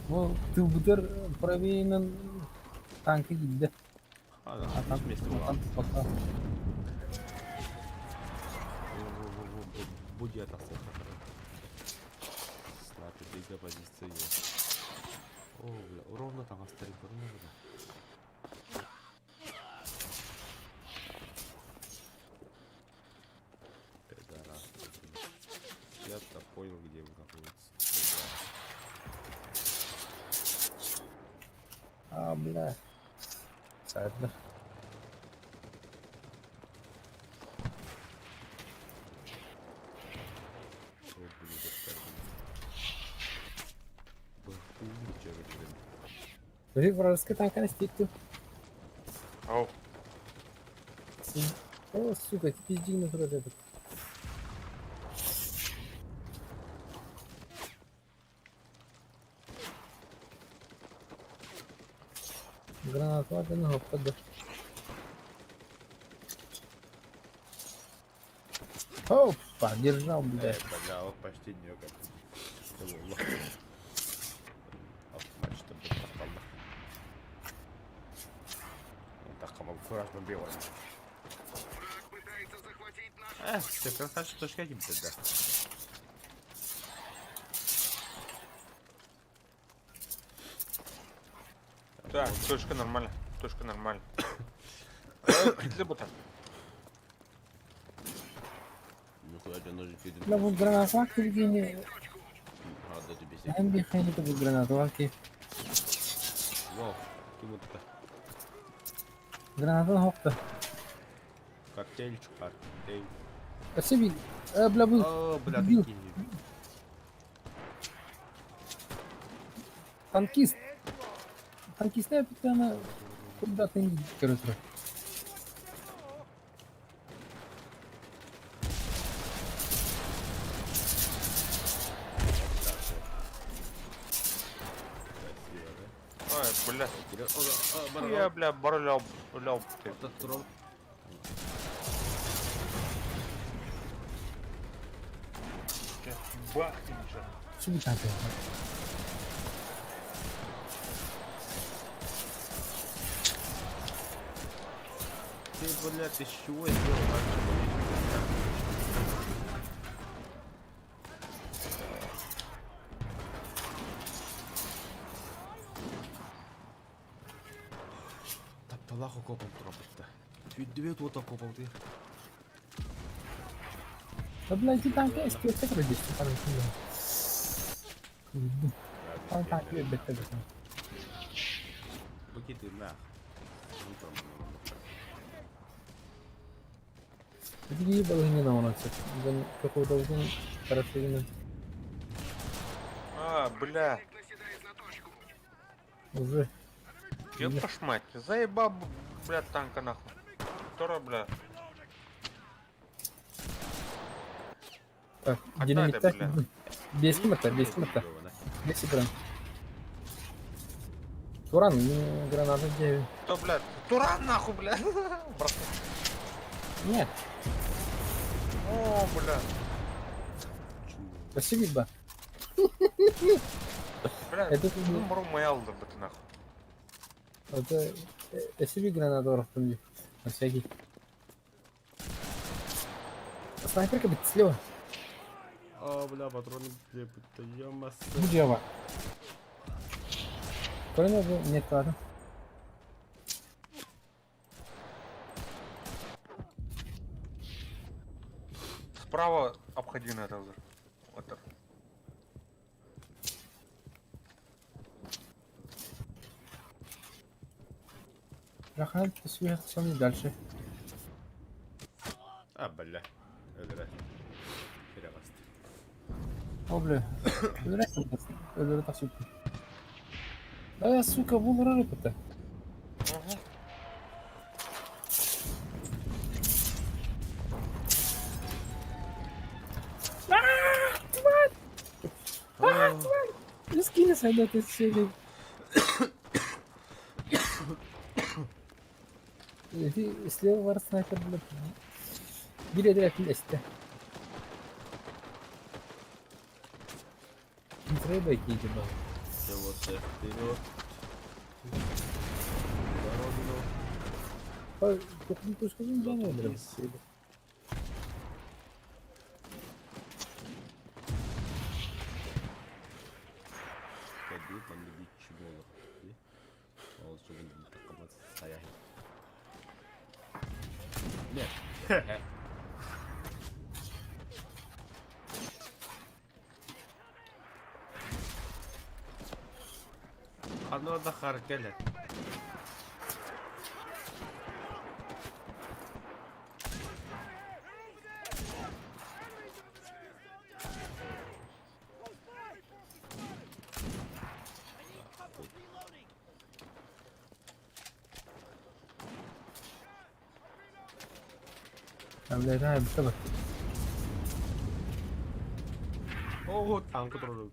Бу тылбытыр правейынан танка киирдэ. А, да, вместе Атан пока. Буди атасы. Снайпер бега позиция. О, бля, ровно там оставили, ровно. Пидорас. Я-то понял, где вы находитесь. А, бля. Саатла. О, блин, да, Били вражеский танка стикту. Ау. О, сука, ты пиздик на этот. Гранату ладно, попаду. Опа, держал, блядь. Бля, вот почти не как. Автомат, чтобы попал. Так, аккуратно бил. Э, ты красавчик, точка один тогда. Так, точка нормально. Точка нормально. Китле бұта. Нихуя тебе ножик виден. Бля, бу гранаталар килгени. Надо тебе себе. Эн bir хайны бу гранаталар ки. Вау, кем это? Гранатан хокта. Коктейльчик, коктейль. Спасибо. Бля, был. О, бля, Дебил. ты кинь. Танкист. Танкист, я постоянно куда-то не короче. Красиво, да? Ой, бля. О, Я, бля, барылял, бля, ты. Бах, ничего. Субитанка. Ты, блядь, из чего сделал так, чтобы Тапталах окопом тропытта. Түддүбэт уот окопом ты. Да, блядь, и танка, если я так родился, там Там танк, блядь, это. Букеты нах. Биги балыгина у нас. Какого-то узун хорошо именно. А, бля. Уже. Ёпта ж мать, заебал, бля, танка нахуй. Тора, бля. Так, А динамит кто это, бля? Бесимата, бесимата. Бесикран. Туран, граната 9. Кто, бля? Туран нахуй, бля. Брат. Нет, О, бля. спасибо. Бля, Это ну, мру моя алды быты нахуй. Это спасибо граната орохтум На всякий. Снайперка бит слева. О, бля, патроны, где будто ёмас. Будева. Кроме нет, ладно. Справа обходи на это. Вот так. Рахан, ты дальше. А, бля. Өлөрө. Кире басты. О, бля. Өлөрө тахсыппын. Да, сука, бұл это. Угу. Скинь сойдет из серии. Иди слева var снайпер, блядь. Били direkt лезьте. Не треба идти, ба. Все, вот вперед. На родину. Кухню точку не знаю, Ходи, манны чумолор. Ол сугун такамат саяхи. Нет. Оно да харкеле. Бля, да, быстро. Ого, танк троллют.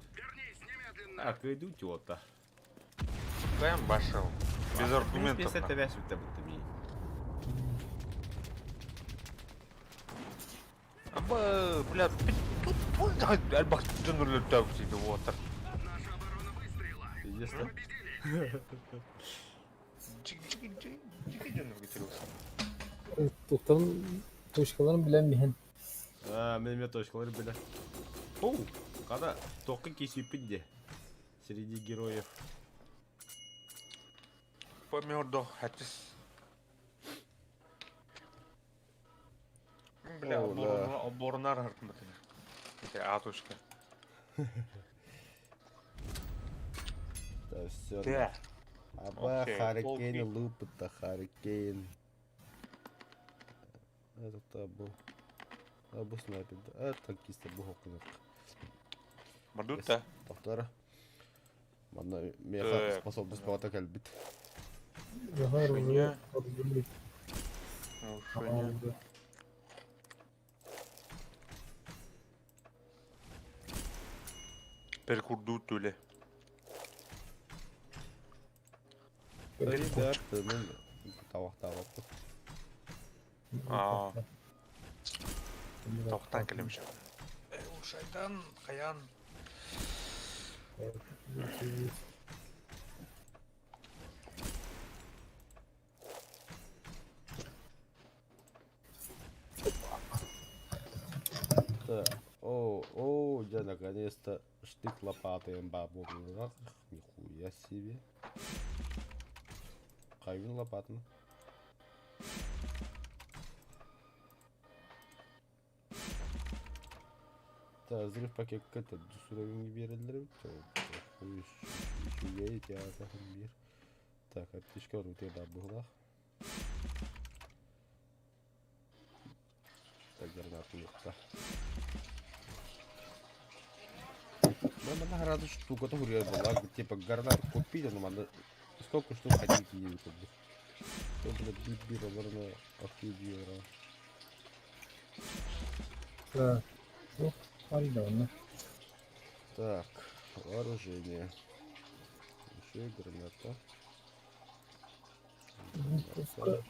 Так, иду тёта. Прям башил. Без аргументов. Это весь у тебя будто ми. Аба, бля, тут альбах дженерлю так тебе вот. Пиздец, да? Тухтарын точкаларын билен биһин. А, мен точкалары бля. Оу, когда только кисипинде среди героев. Помердо, хатис. Бля, О, да. оборнар хартматын. Это атушка. Да все. Да. Аба, Окей, Харикейн, окей. лупыта, Харикейн. Этот был. А бу снайпер. А танкиста бу хокунак. Мардут да. Тохтора. Манна меха способность баҕата кэлбит. Женя. Женя. Перкурдуу төле. Ребята, тавахтаабаппыт. Аа. Тохтаан кэлэмшэ. Шайтан, хаян. Так, о, о, я наконец-то штык лопатой бабу. Нихуя себе. Хайвин лопатын. Так, взрыв пакекка төрдүс уровень биэрэллэр эбит. Үчүгэй театр биир. Так, аптечка орутуя баар быһыылаах. Так, гранату Манна сразу штука то была, типа гранату купили, но надо сколько штук хотите ей купить. То, блядь, бит бир олорно активировал. Так, ну, Альдона. Так, вооружение. Еще и граната.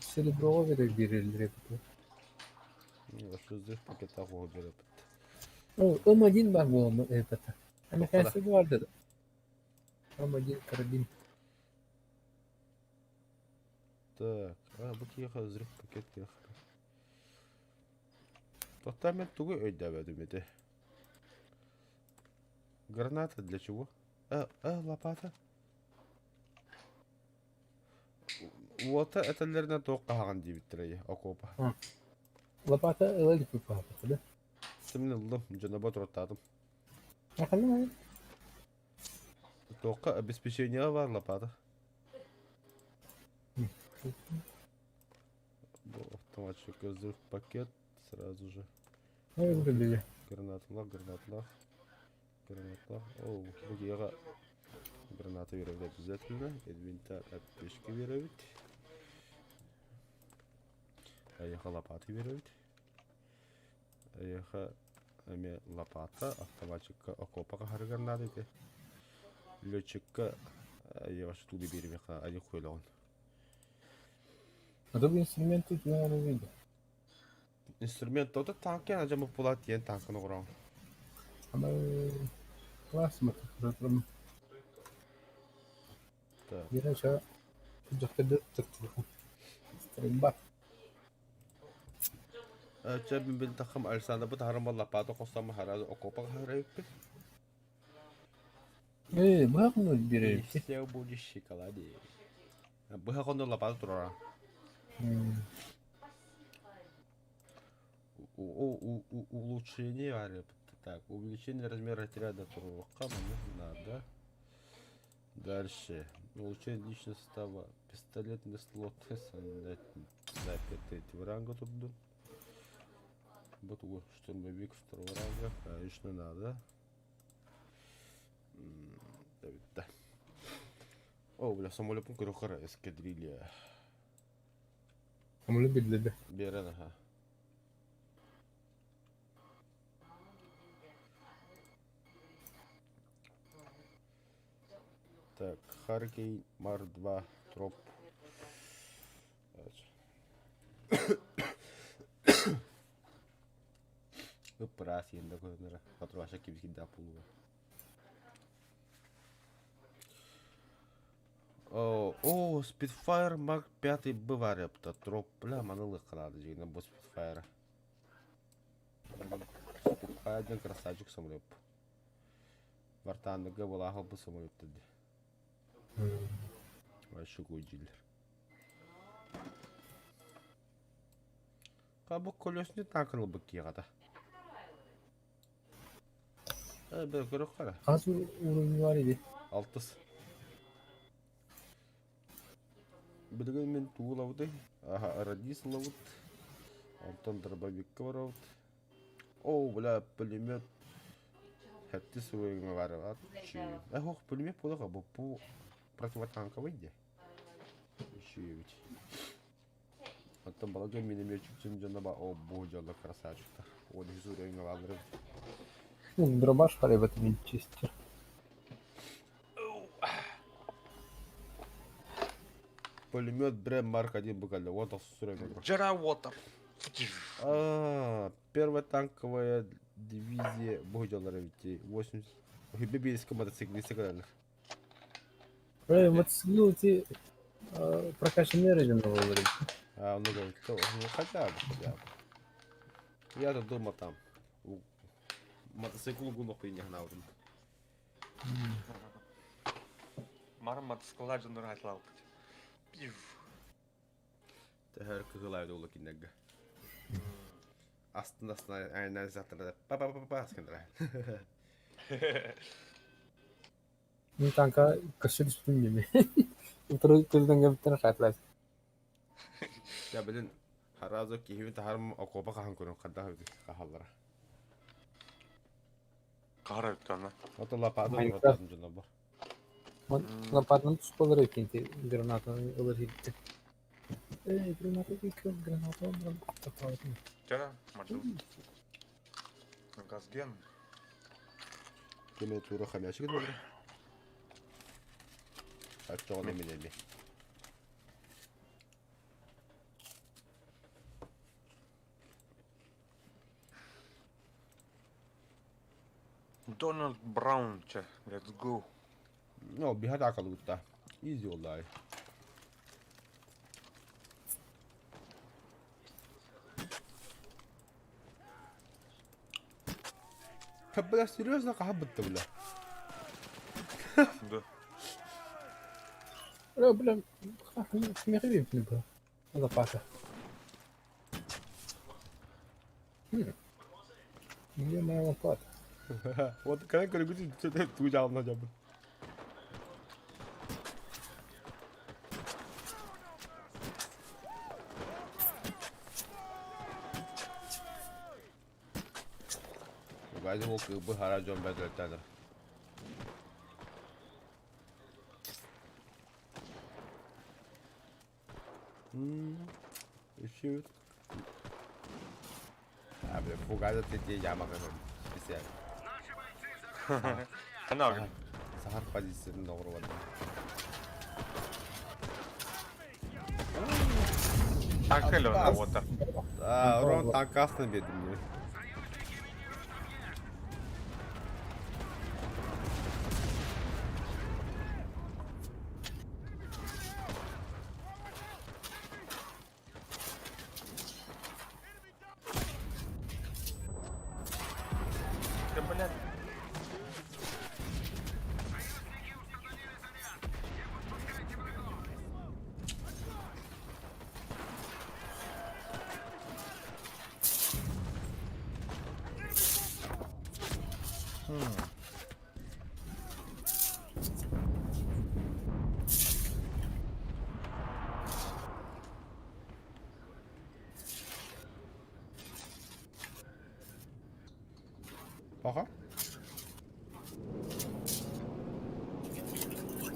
Серебро биэрэллэр эбит. Ну, а что здесь пакета берет? О, М1 бар буолан это. МХС баар да. М1 карабин. Так, а, бу киһиэхэ взрыв пакет диэххэ. Тоттаа мен тугу өйдөөбөтүм ити? Граната для чего? А, лопата? Уота этэллэринэн туох хаһаҕын диэбиттэрэй окуопа. Лопата ыла илик папата да? Сымын ыллым, дьоно туруттаатым. Аханна Туохха обеспечениеҕа баар лопата. Бу автоматчик взрыв пакет сразу же. Ну, биле. Гранаталар, гранаталар. Гранаталар. О, бу киһиэхэ граната биэрэбит обязательно. Инвентарь аптечка биэрэбит. Эйиэхэ лопата биэрэбит. Эйиэхэ эмиэ лопата, автоматчикка окуопа хаһарыгар наада ити. Летчикка эйиэхэ тууну биэримиэххэ ани хуйлоҕун. А то инструменты тугу видно. Инструмент то танки ажамык буолаат диэн танканы оҥороҕун. Ама класс мотоциклом. Так. Биир ча дьахтарды телефон. Стрельба. Чэ мин билтэххим Александрбыт аһарыммал лопата хостоммут хараҕы окуопа хаһар эбиппит. Э, быһах ну биэрэр. Все будешь в шоколаде. Быһах онно лопата турара. Улучшение Так, увеличение размера отряда туруохха манна надо. Дальше. Улучшение личного состава. Пистолетный слот снайпер третьего ранга тут. Вот штурмовик второго ранга. Конечно, надо. Да. О, бля, самолет көрөхөр эскадрилья. Самолет билди. Берен, аха. Так, Харкей, Мар 2, Троп. Ыппыраас иэнда көһүнэрэ. Патруаша кибискиддаах буолуо. О, о, Spitfire Mark 5 бывар эпта. Троп, бля, маны ылыахха дьиҥинэн бу Spitfire. Spitfire диэн красавчик самолет. Вартаанныга былаах ылбыт самолет дии. Вообще дииллэр. Бу колесный танк ылбыт киэҕата. Э, бэ көрөх Хас уровень бар иди. Алтыс. Билигин мин тугу ылабытый? Аха, радист ылабыт. Онтон дробовикка барабыт. О, бля, пулемет. Хэттис уровень баар. Ох, пулемет буолуох бу бу противотанковый дии. Үчүгэйбит. Оттон балыгы минометчик дьоно ба о бу дьоно красавчиктар. 13 уровень бааллар эбит. Ну, дробаш харибат винчестер. Пулемет Брем Марк 1 буквально. Вот уровень. Джера Уотер. А, первая танковая дивизия бу дьоннор эбит. 80 Бибийская мотоциклист кэлэллэр. Бля, мотоцикл эти прокачанные районы говорит. А, ну говорит, то, ну хотя бы, хотя бы. Я-то думал там. Мотоцикл гунох не гнал. Мар мотоцикллар дьоннор айтылаабыт. Пив. Төһөр кыһылай долу киннерге. Астын астына айнан заттырда па па па па скандра. Ну танка кошель түспүн Утары көздөн кебиттен хатлас. Я билин харазо киһибин таһарым окуопа хаһан көрөн хадда хаһаллара. Кара үттана. Ото лапада Майнкрафт. дьоно бар. Лопатаны туспалар экенти гранатаны ылар хитте. Эй, граната кийкен, граната тапалатын. Жара, маржу. Газген. Кеме тура хамячик добре. Аччоҕун эминеми. Дональд Браун, че, let's go. No, биһат акалуутта. Easy оллай. Бля, серьезно, кахабытта, бля. Да. Бля, бля, хмехи бля. Лопата. Где моя лопата? Вот когда көргүтүн туу жаалына жабын. Гайды ол кыбы хара жон бәділеттәдір. Shoot. А, бля, фугаза тете яма кырын. Специально. Ханаг. Сахар позициясын доғырып алды. Акело на Уотер. А, Рон танкасына бердім мен. Да, блядь. Ага.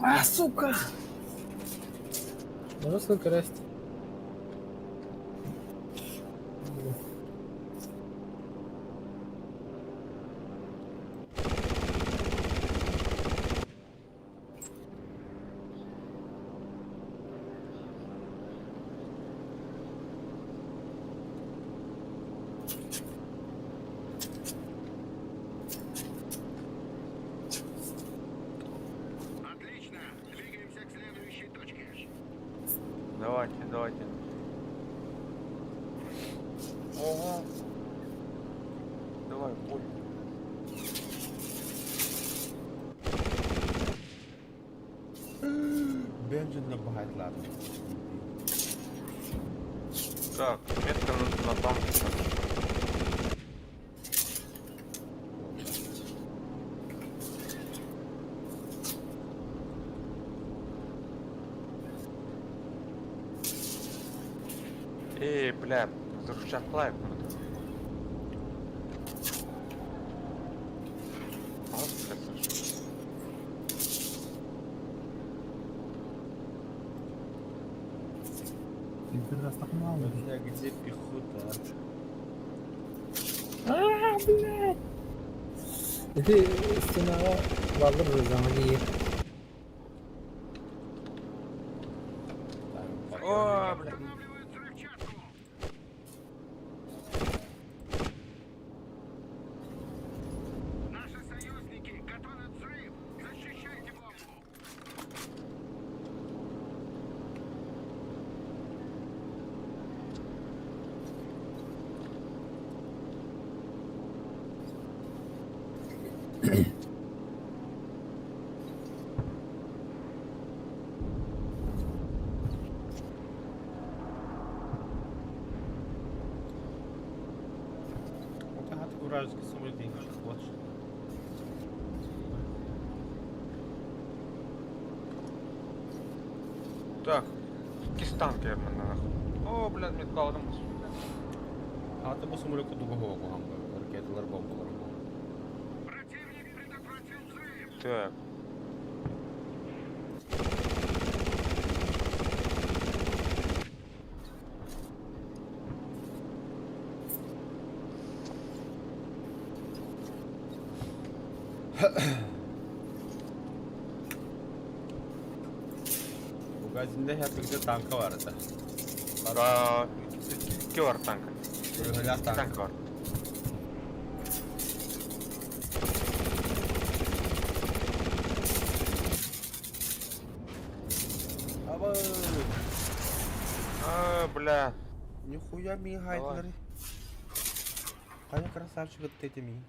А, сука! Можно сколько раз? Отлично. Двигаемся к следующей точке. Давайте, давайте. Ого. Давай, бой. Бенджин бахайтлар. Так, метка на танке. Эй, бля, заручаклай. Бля, где пехота, а? А, блядь! Ити стенаҕа бааллар замки. а? О, бля. Устанавливают взрывчатку. Наши союзники готовят взрыв. Защищайте бомбу. Вот ага, такой вражеский самолет, я не хочу. Так, иккис танк манна нахуй. О, блядь, меткаладым. Ата бу самолет кудуга хоҕу ракеталар бомбалар Противник предотвратил взрыв. Так. Магазинде hep танка var da. Aa, икки бар танка. Бля, Икки танк. танка бар. Аба! А, бля. Нихуя ми хайдлары. Кая красавчик вот эти ми.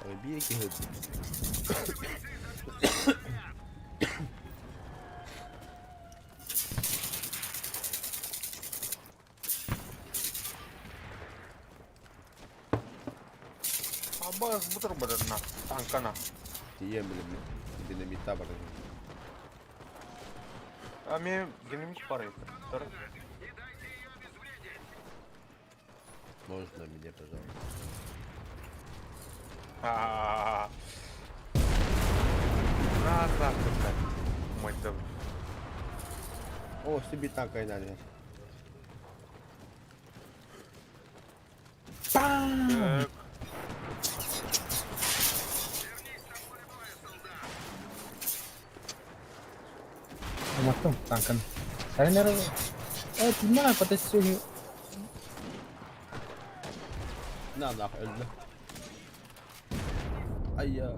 Ой, бейки гыд. Абас бутыр бададна. Танкана. Тием, блин, динамита бар. А мне динамит пары. Не дайте ее обезвредить. Можно мне, пожалуйста. А. На нахуй, блядь. Мать да. О, себе танка и надо. Так. Вернись на поле боя, солдат. Уматтым танкын. Сарынар э тиммана потасюги. На нахуй, öldü. Ay ya.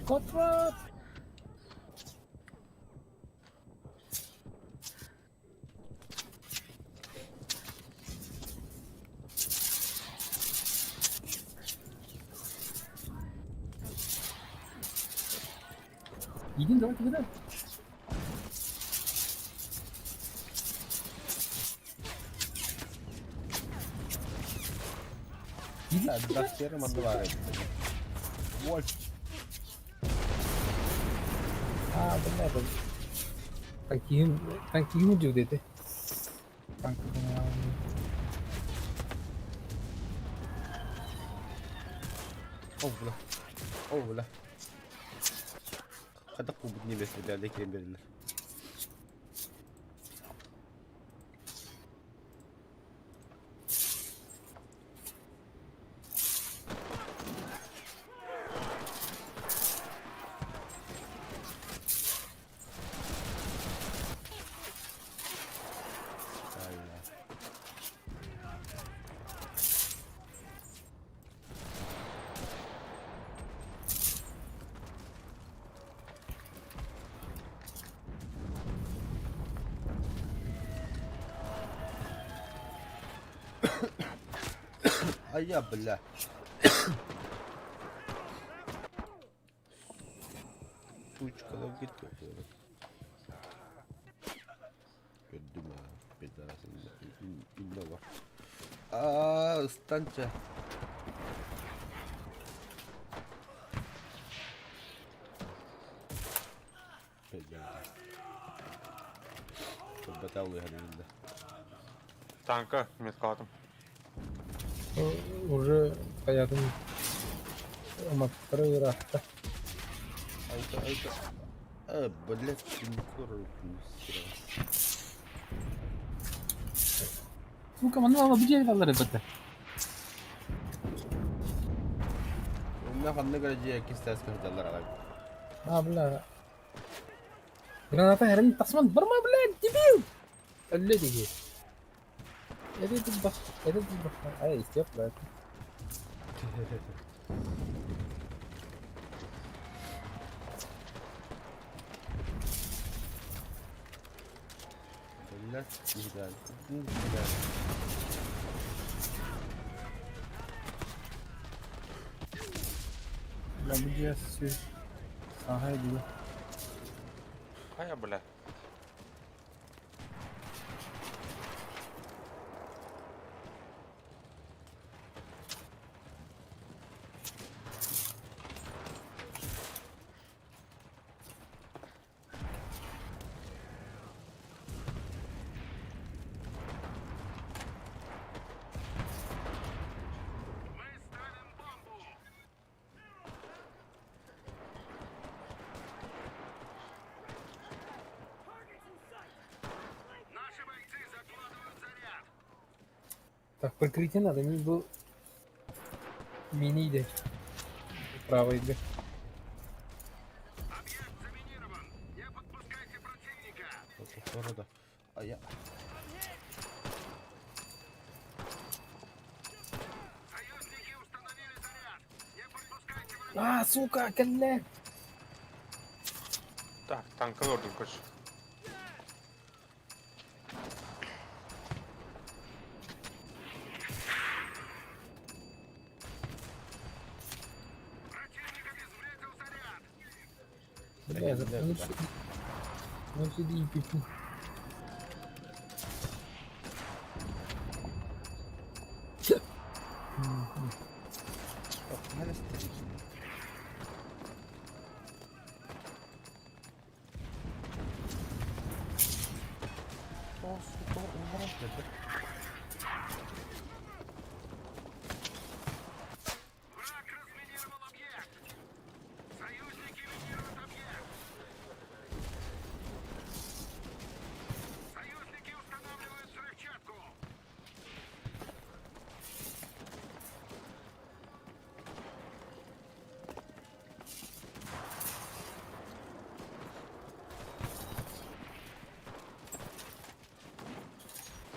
Котват! Иди, давай туда. Иди Да, первым отдавай. Вот. А, бля, бля. Танкиһин, танкиһин дьүдете. Танк. О, бля. О, бля. Хата кубут небесный, бля, лекерин берилер. Ay ya. Ай я, бля. Сучка, да git Gördüm ha. Bedava illa var. Aa, ıstança. Bedava. Баталлы herhalde. Танка меткаладым. Уже понятно. Уматтара ыраатта. Айка, айка. А, блядь, Сука, манна ала бу дьиэ аллар эбэтэ. Онно ханнык эрэ дьиэ иккис тааска сылдьаллар аҕай. А, бля. Граната эрэн тахсыман барма, блядь, дебил! Өллө диги. Эри тылбах, эри тылбах. Ай, истиэп, блядь. Блядь, блядь, блядь. Бля, бу дьиэ сүр. Саһай дии. Хайа, бля. Мы ставим бомбу! Наши бойцы закладывают заряд! Так, прикрытие надо, мне был мини иди. Правый иди. Объект заминирован! Не подпускайте противника! Города. А я... Союзники установили заряд! Не подпускайте врага! А, сука, кэллэ! Так, танка орден короче. Противник обезвредил заряд! Бля, Бля, ну куда? Ну сиди и пипи. О, сука, умрал, блядь. Враг разминировал объект! Союзники минируют объект! Союзники устанавливают взрывчатку!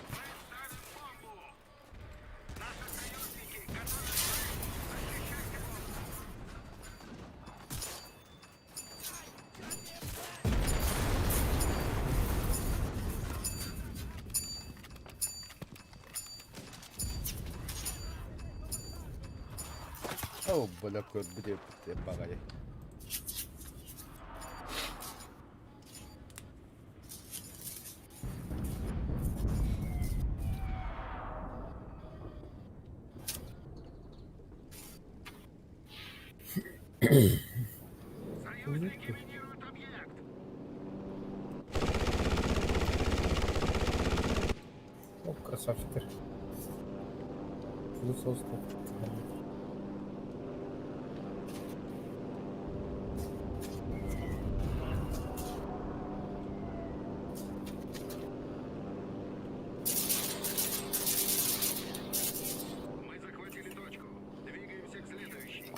Мы ставим бомбу! Наши союзники готовят взрыв! Защищайте бомбу! О, бля, какой бред, я погоди. Союзники минируют объект! О, красавчик. Высоцкий. Мы захватили точку. Двигаемся к следующей.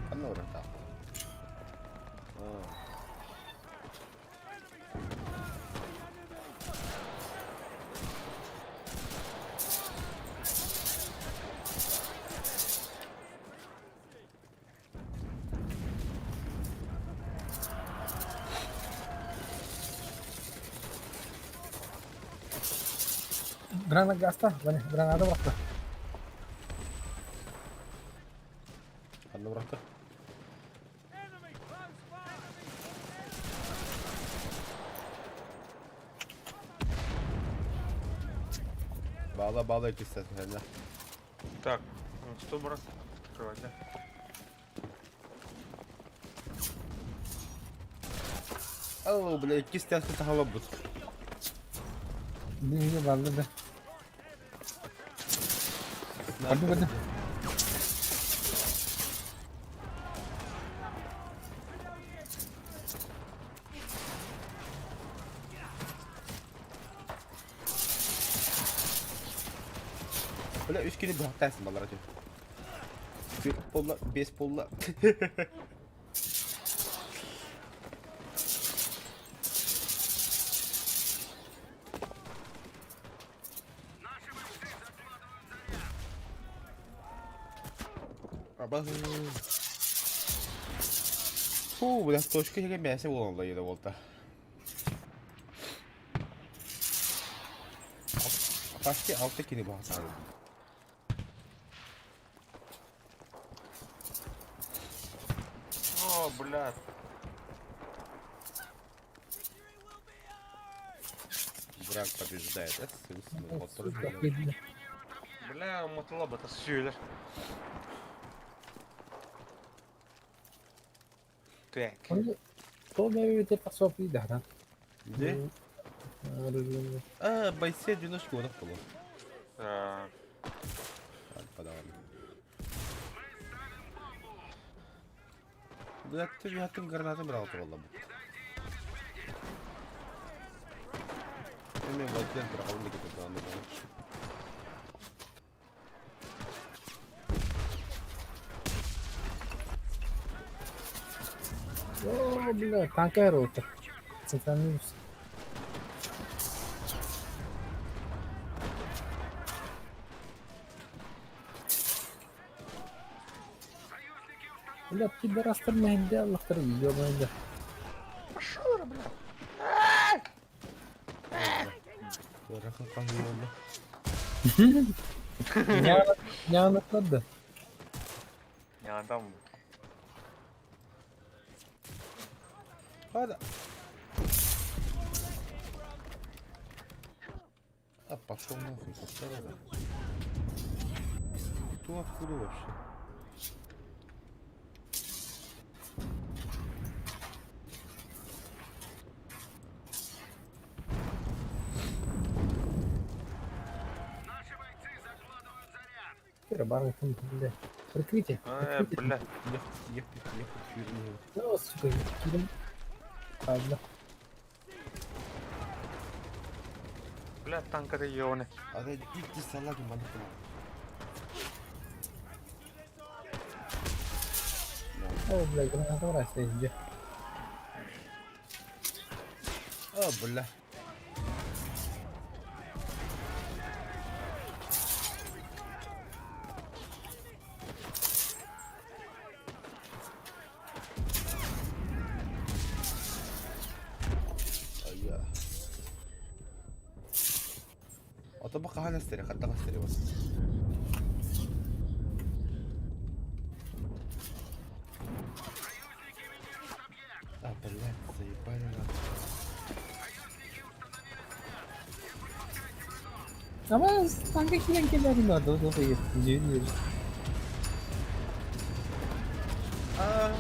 Ханна урата. А. Граната гаста, Ваня, граната бырахта. Ханна урата. Баала баала иккистээн Так, что, брат? Открывай, да? Оо, бля, иккистээн сахалабыт. Биһиги барда да. Барды барды. Бля, үс кини быһахтаасың балара тү. Түөрт буолла, биэс буолла. Аба. Фу, бля, точка иһигэр мээсэ буолан да буолта. Почти алта кини баһа О, блядь. Враг побеждает. Это Бля, мотолаба это сюлер. Так. Тоҕо бэйэбит тахсыаппый даһан. Где? А, бойцы одиночку вот было. А, Подавали. Бля, ты я ты гранаты брал туралла бу. Эми Владлен брал не кетет аны. О, бля, танка рота. Центральный. Бля, пидорастар мэһэйдэ аллахтар ёбаный. Пошел, бля. Ыарахан хаһыы буолла. Ньаанаттар да. Я там. Хада. А пошел нахуй, повторяю. Кто откуда вообще? Наши бойцы закладывают заряд. Кира барыҥ бля. Прикрытие. Э, бля. Ехать, ехать, ехать, фирму. О, сука, кидем. Ладно. Бля, танк это ёбаный. А да иди салаги, маленький. О, бля, граната брать, где? А, бля. Айя. Ото бу хаһан эстэри, хантан эстэри бас. А, блядь, заебали нахуй. Ama танка киирэн кэлэрин да, да, да, А.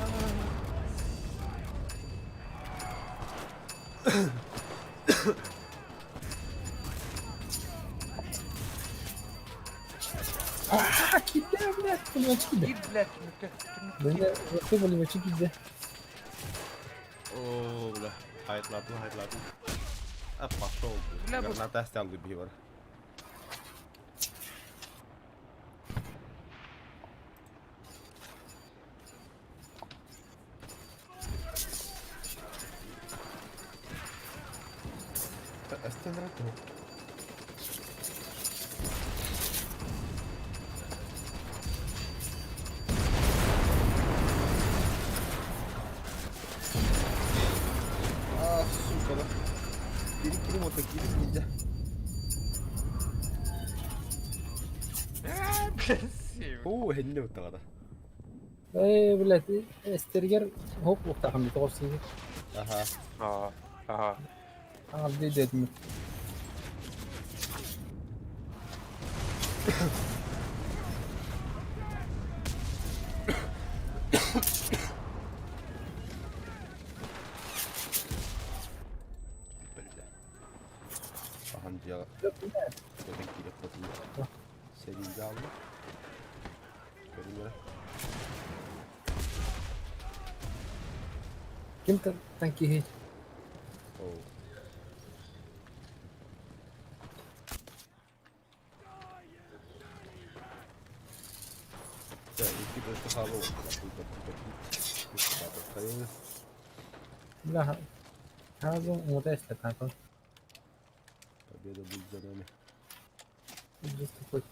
А, кидай, блядь, пулеметчик кидай. И, блядь, Бля, ты пулеметчик кидай. О, бля. Хайтлатым, хайтлатым. А, пошел. Бля, бу- Граната оставил бивер. Астенрату. А, сука, да. Перекинем вот такие нельзя. Э, блядь, север. Оо, хэннэ уттаҕата. Э, блядь, эстергер хоп ухтахам тоҕус Аха. А, ага. Ага, дедим. Бля. Ахан дьиэҕэ көтөн киириэхпитин сэриигэ аалла. Көрүҥ эрэ. Ким танкиһый? Оо. Чэ, икки дойду хаалла Бля, сразу умута эстэ Победа будет за нами. Ужас какой.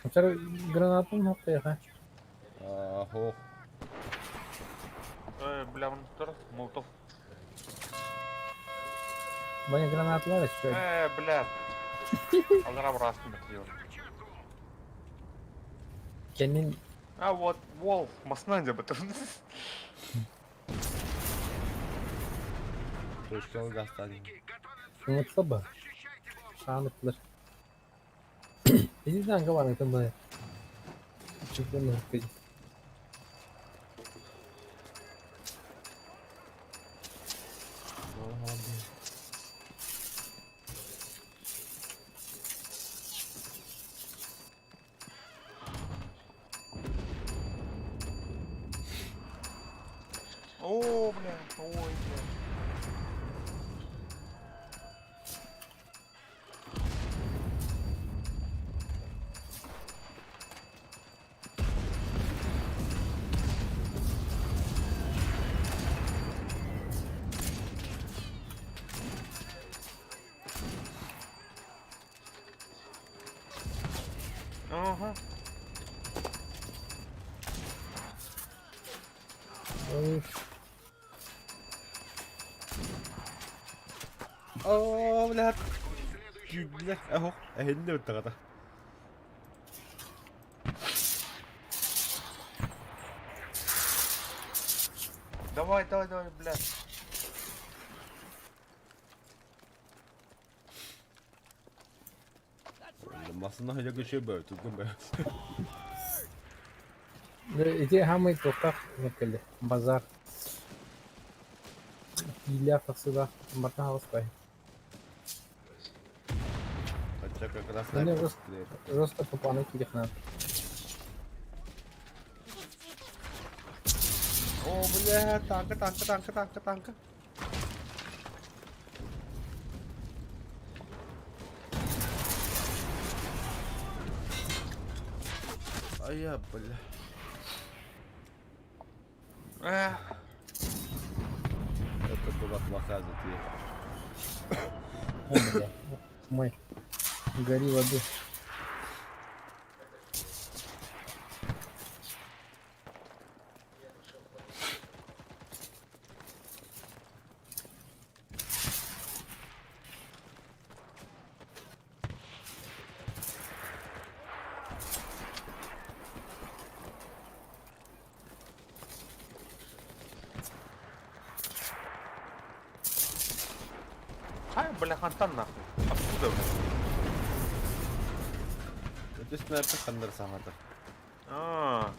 Вчера гранату нахуй, Ах, Э, бля, он тур, молотов. Ваня гранаталар еще. Э, бля. Аллара бырастым бит Кэннин А вот, вол, массынан деп бит. Точка гастани. умутла ба. Шанытлар. Иди танка бар там бля. Чукун нахуй. О, бля, ой, бля. Ага. Ой, О, бля. Бля, ах, эһинне ыттаҕата. Давай, давай, давай, бля. Массына хайа көчө бө, тугун бө. Ити хамый туохтаах кэллэ базар киилээх тахсыылаах барта хаҕыспай. Хотя как раз Мне просто тупаны киирихнаа. О, бля, танка, танка, танка, танка, танка. А я, бля. Э, Это была плохая затея. О, бля. Мой. Гори в аду. Хай, бля, хантан нахуй. Откуда, бля? Это снайпер хандар саҥата. А,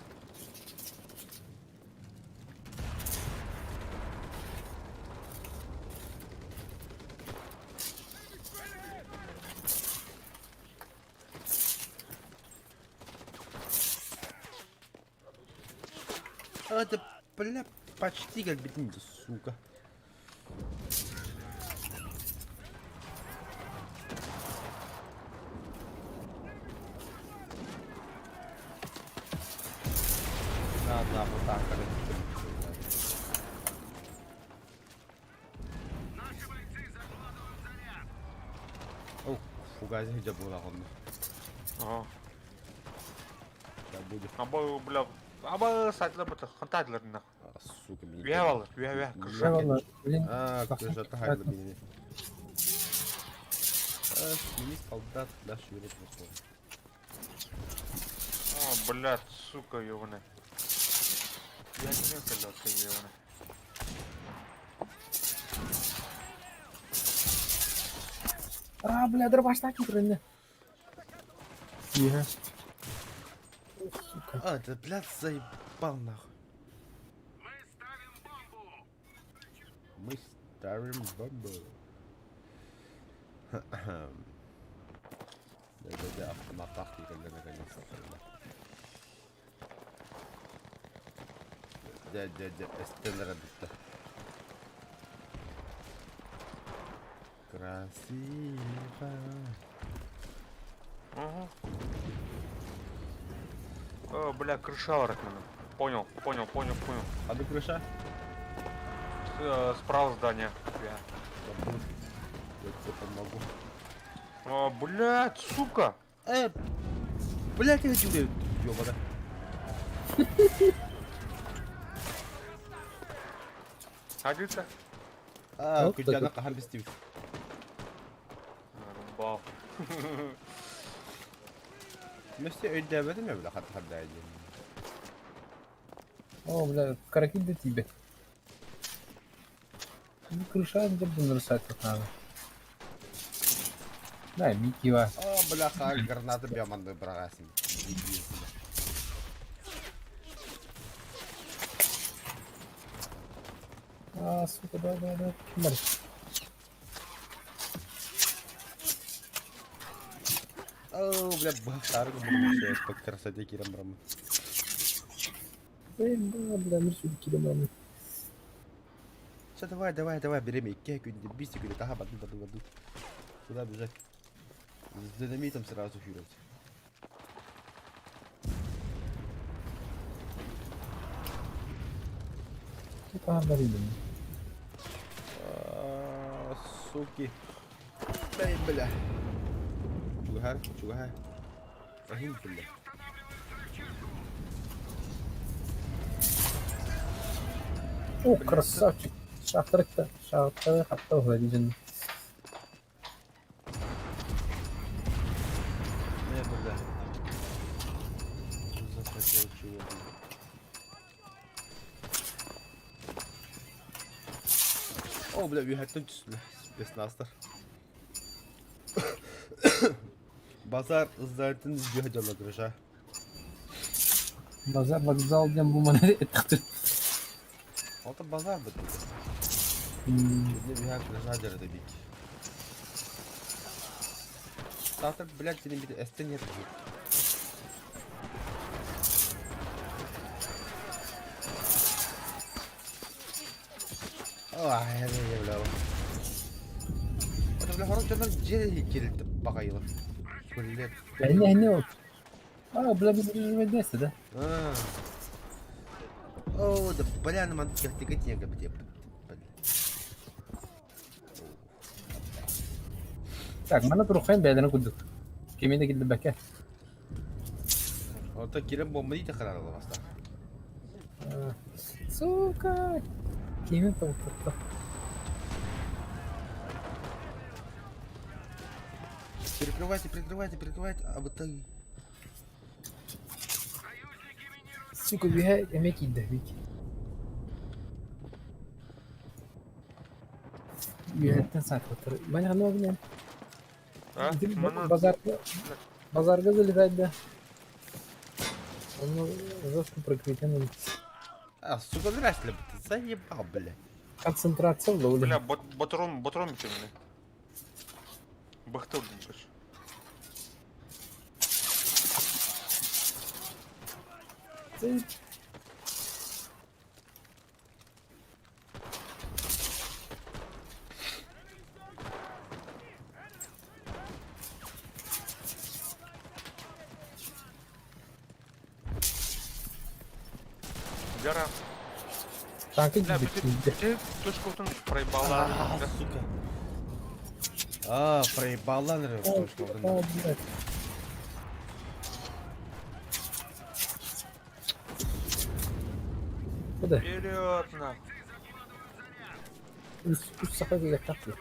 А, это, бля, почти как битин, сука. На, на, вот так, короче. Наши бойцы закладывают заряд. О, фугас где была он. ага. Да будет. Аба, бля, аба, сайтла бит, хантадлар нахуй. А, сука, меня. Үһэ баллар, үһэ, үһэ, Дьэ уонна, блин, А, тахсан крыша тахайла меня. А, смени солдат, дашь юрит выходит. О, блядь, сука, ёбаная. Я не блядь, ты ёбаная. А, бля, дробаш киирэннэ. Тиһэ. Сука. А, да, блядь, заебал нахуй. Мы ставим бомбу! Мы ставим бомбу. Да-да-да, автоматах когда наконец-то. Да-да-да, эстенера битта. Красиво. Угу. О, бля, крыша Ракмана. Понял, понял, понял, понял. А ну крыша? С, справа здание. Бля. Забыл. Я тебе помогу. О, блядь, сука! Блядь, я хочу, блядь, ёбана. Садится? А, Вот күдьяна так хаһан бистибит. Нарубал. Мөстө өйдөөбөтүм бля хат хат диэн. О, бля, каракит да тебе. Ну, крыша где буду нарушать как надо. Да, Микива. О, бляха, граната бяманды бырагасың. А, сука, да, да, да. Кимар. О, бля, бахтар гуммуша по красоте кирам брам. Эй, да, бля, ну сюда кидам. Все, давай, давай, давай, бери икки күндө, бис күндө, таха баду, баду, баду. Куда бежать? С динамитом сразу хюрать. Тут а, блин. А, суки. Эй, бля. Чугар, чугар. Ахин, бля. О, красавчик. Шахтарыкта. Шахтары хатта уходит. Не, бля. Захотел чего, бля. О, бля, үйәттен түстү, спецназдар. Базар ыздайтын үйе жолы крыша. Базар вокзал дем бу мана этти. Ото базар бит. Не үйә крыша жерде бик. Сатыр, блядь, сенин бит эстен ер. Ай, я бля. Ото бля, хорон жонор жери келди багайлар. Блядь. Не, не. А, бля, без режима да? А. О, да бля, нам техника не где. Так, мана турухайн бәдәне кудук. Кемеде килди бәкә. Ото кирем бомба дейді қарар баста. Сука. Кеме тоқтатты. Перекрывайте, перекрывайте, перекрывайте, а вот ты. Сука, бия эмек иде бик. Үйрәттен сатып Мен аны огнен. А? Мана Базарга базарга залезать, да. Он жестко прикрепен. А, сука, здрасте, ты заебал, бля. Концентрация в лоуле. Бля, бот, батрон, батрон битем, бля. Бахтыл, блин, короче. Ты Яра. Танка Бля, гибит. ты, ты точку там проебала. А, Бля. сука. А, проебала, наверное, точка. О, блядь. Куда? Вперед, на. Үс сақа келе тапты.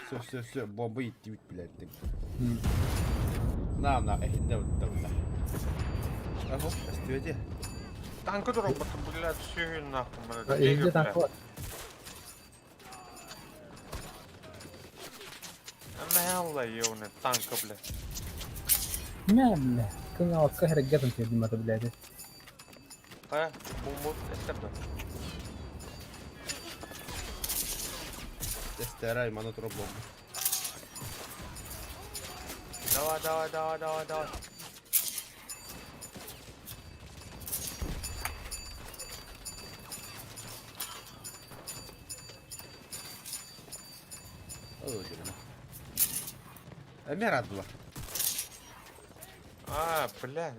Все, все, все, бомба идти, блядь. Ты. На, на, эх, да, да, да. Ага, остывайте. Танка дробота, блядь, все нахуй, блядь. Елде танк бар. Наһаа ёбаный танка, бля. Мэ, бля. Кыҥаабакка хэрэггэтин тиэрдим ата билээти. Хайа, бомбут эстер да. Эстэрай, маны тура бомба. Давай, давай, давай, давай, давай. Эмиэ раддылар. А, бля.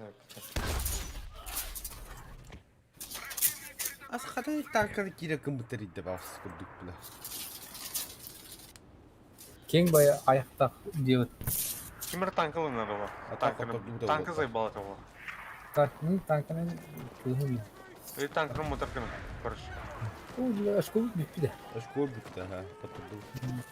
Ас хата танканы киирэ кыммыттар идде баҕас курдук бля. Киэҥ бая айахтаах диэбит. Ким эрэ танка ылынар оҕо. А танка Танка заебал это оҕо. Танканы танканы кыыһым. Или танканы мотор гына, короче. Оо, очкобут бүппүтэ. Очко бүттэ, ага, потурдум.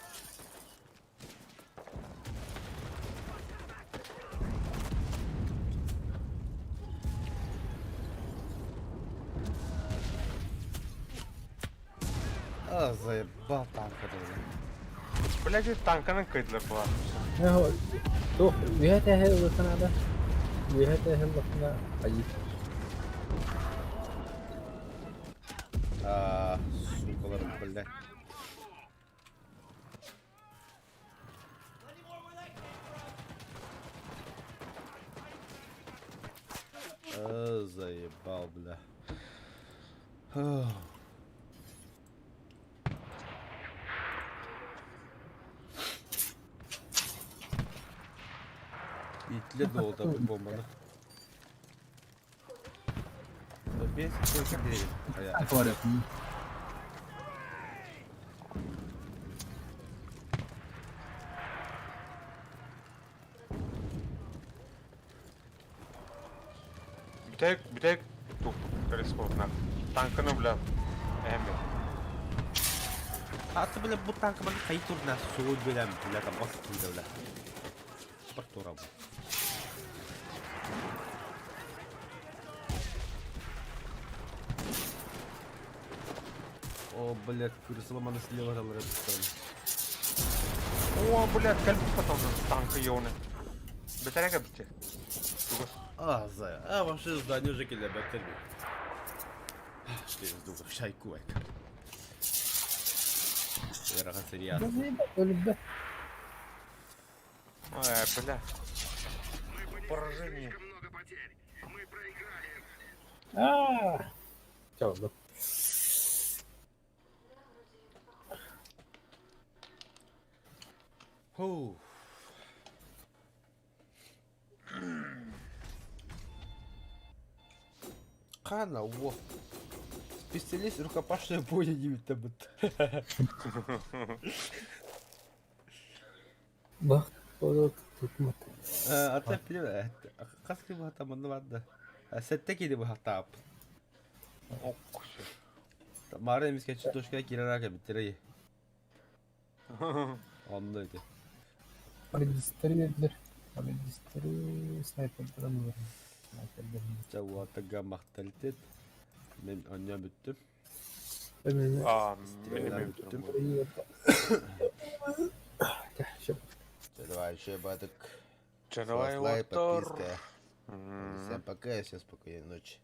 А, заебал танка бля. Блядь, танканан кыйдылар була. Туох, үөһэ тээһэ ылыахха наада. Үөһэ тээһэ ыллаххына хайыы. А, сукалар, блядь. А, заебал, бля. Итле долда бу бомбаны. Без сколько Говорят. Бүтэк, бүтэк, тух, респортна. Танканы, бля, эми. Аты, бля, бу танка бана кай турна сугу билем, бля, там ос килде, бля. Бір тура бу. О, блядь, кырсыла маны слева жалры О, блядь, кэлбит потом танка ёны. Бэтэрээгэ бите. Тугас. А, зая. А, вообще здание уже келе бәттер Шайку эк. Яраға сериал. Өлбөт. Ой, бля. Поражение. Слишком много потерь. Мы проиграли. Аа. Чэ, Хоу. Хана, во. Специалист рукопашной боя не бит. Бах, тутмат. Ата биле, хас ким хата манна баада. Сетте киди бу хата ап. Ок. Мары эмискечи точка кирара кебиттерей. Онно ити. Парадистары бердилер. Парадистары снайпердаран ылар. Снайпердерин. Чауатага махталтет. Мен оння бүттүм. А, Стреляй, бүттүм. Давай, еще бадык. Чарай Лайк, лотор. подписка. Всем пока и всем спокойной ночи.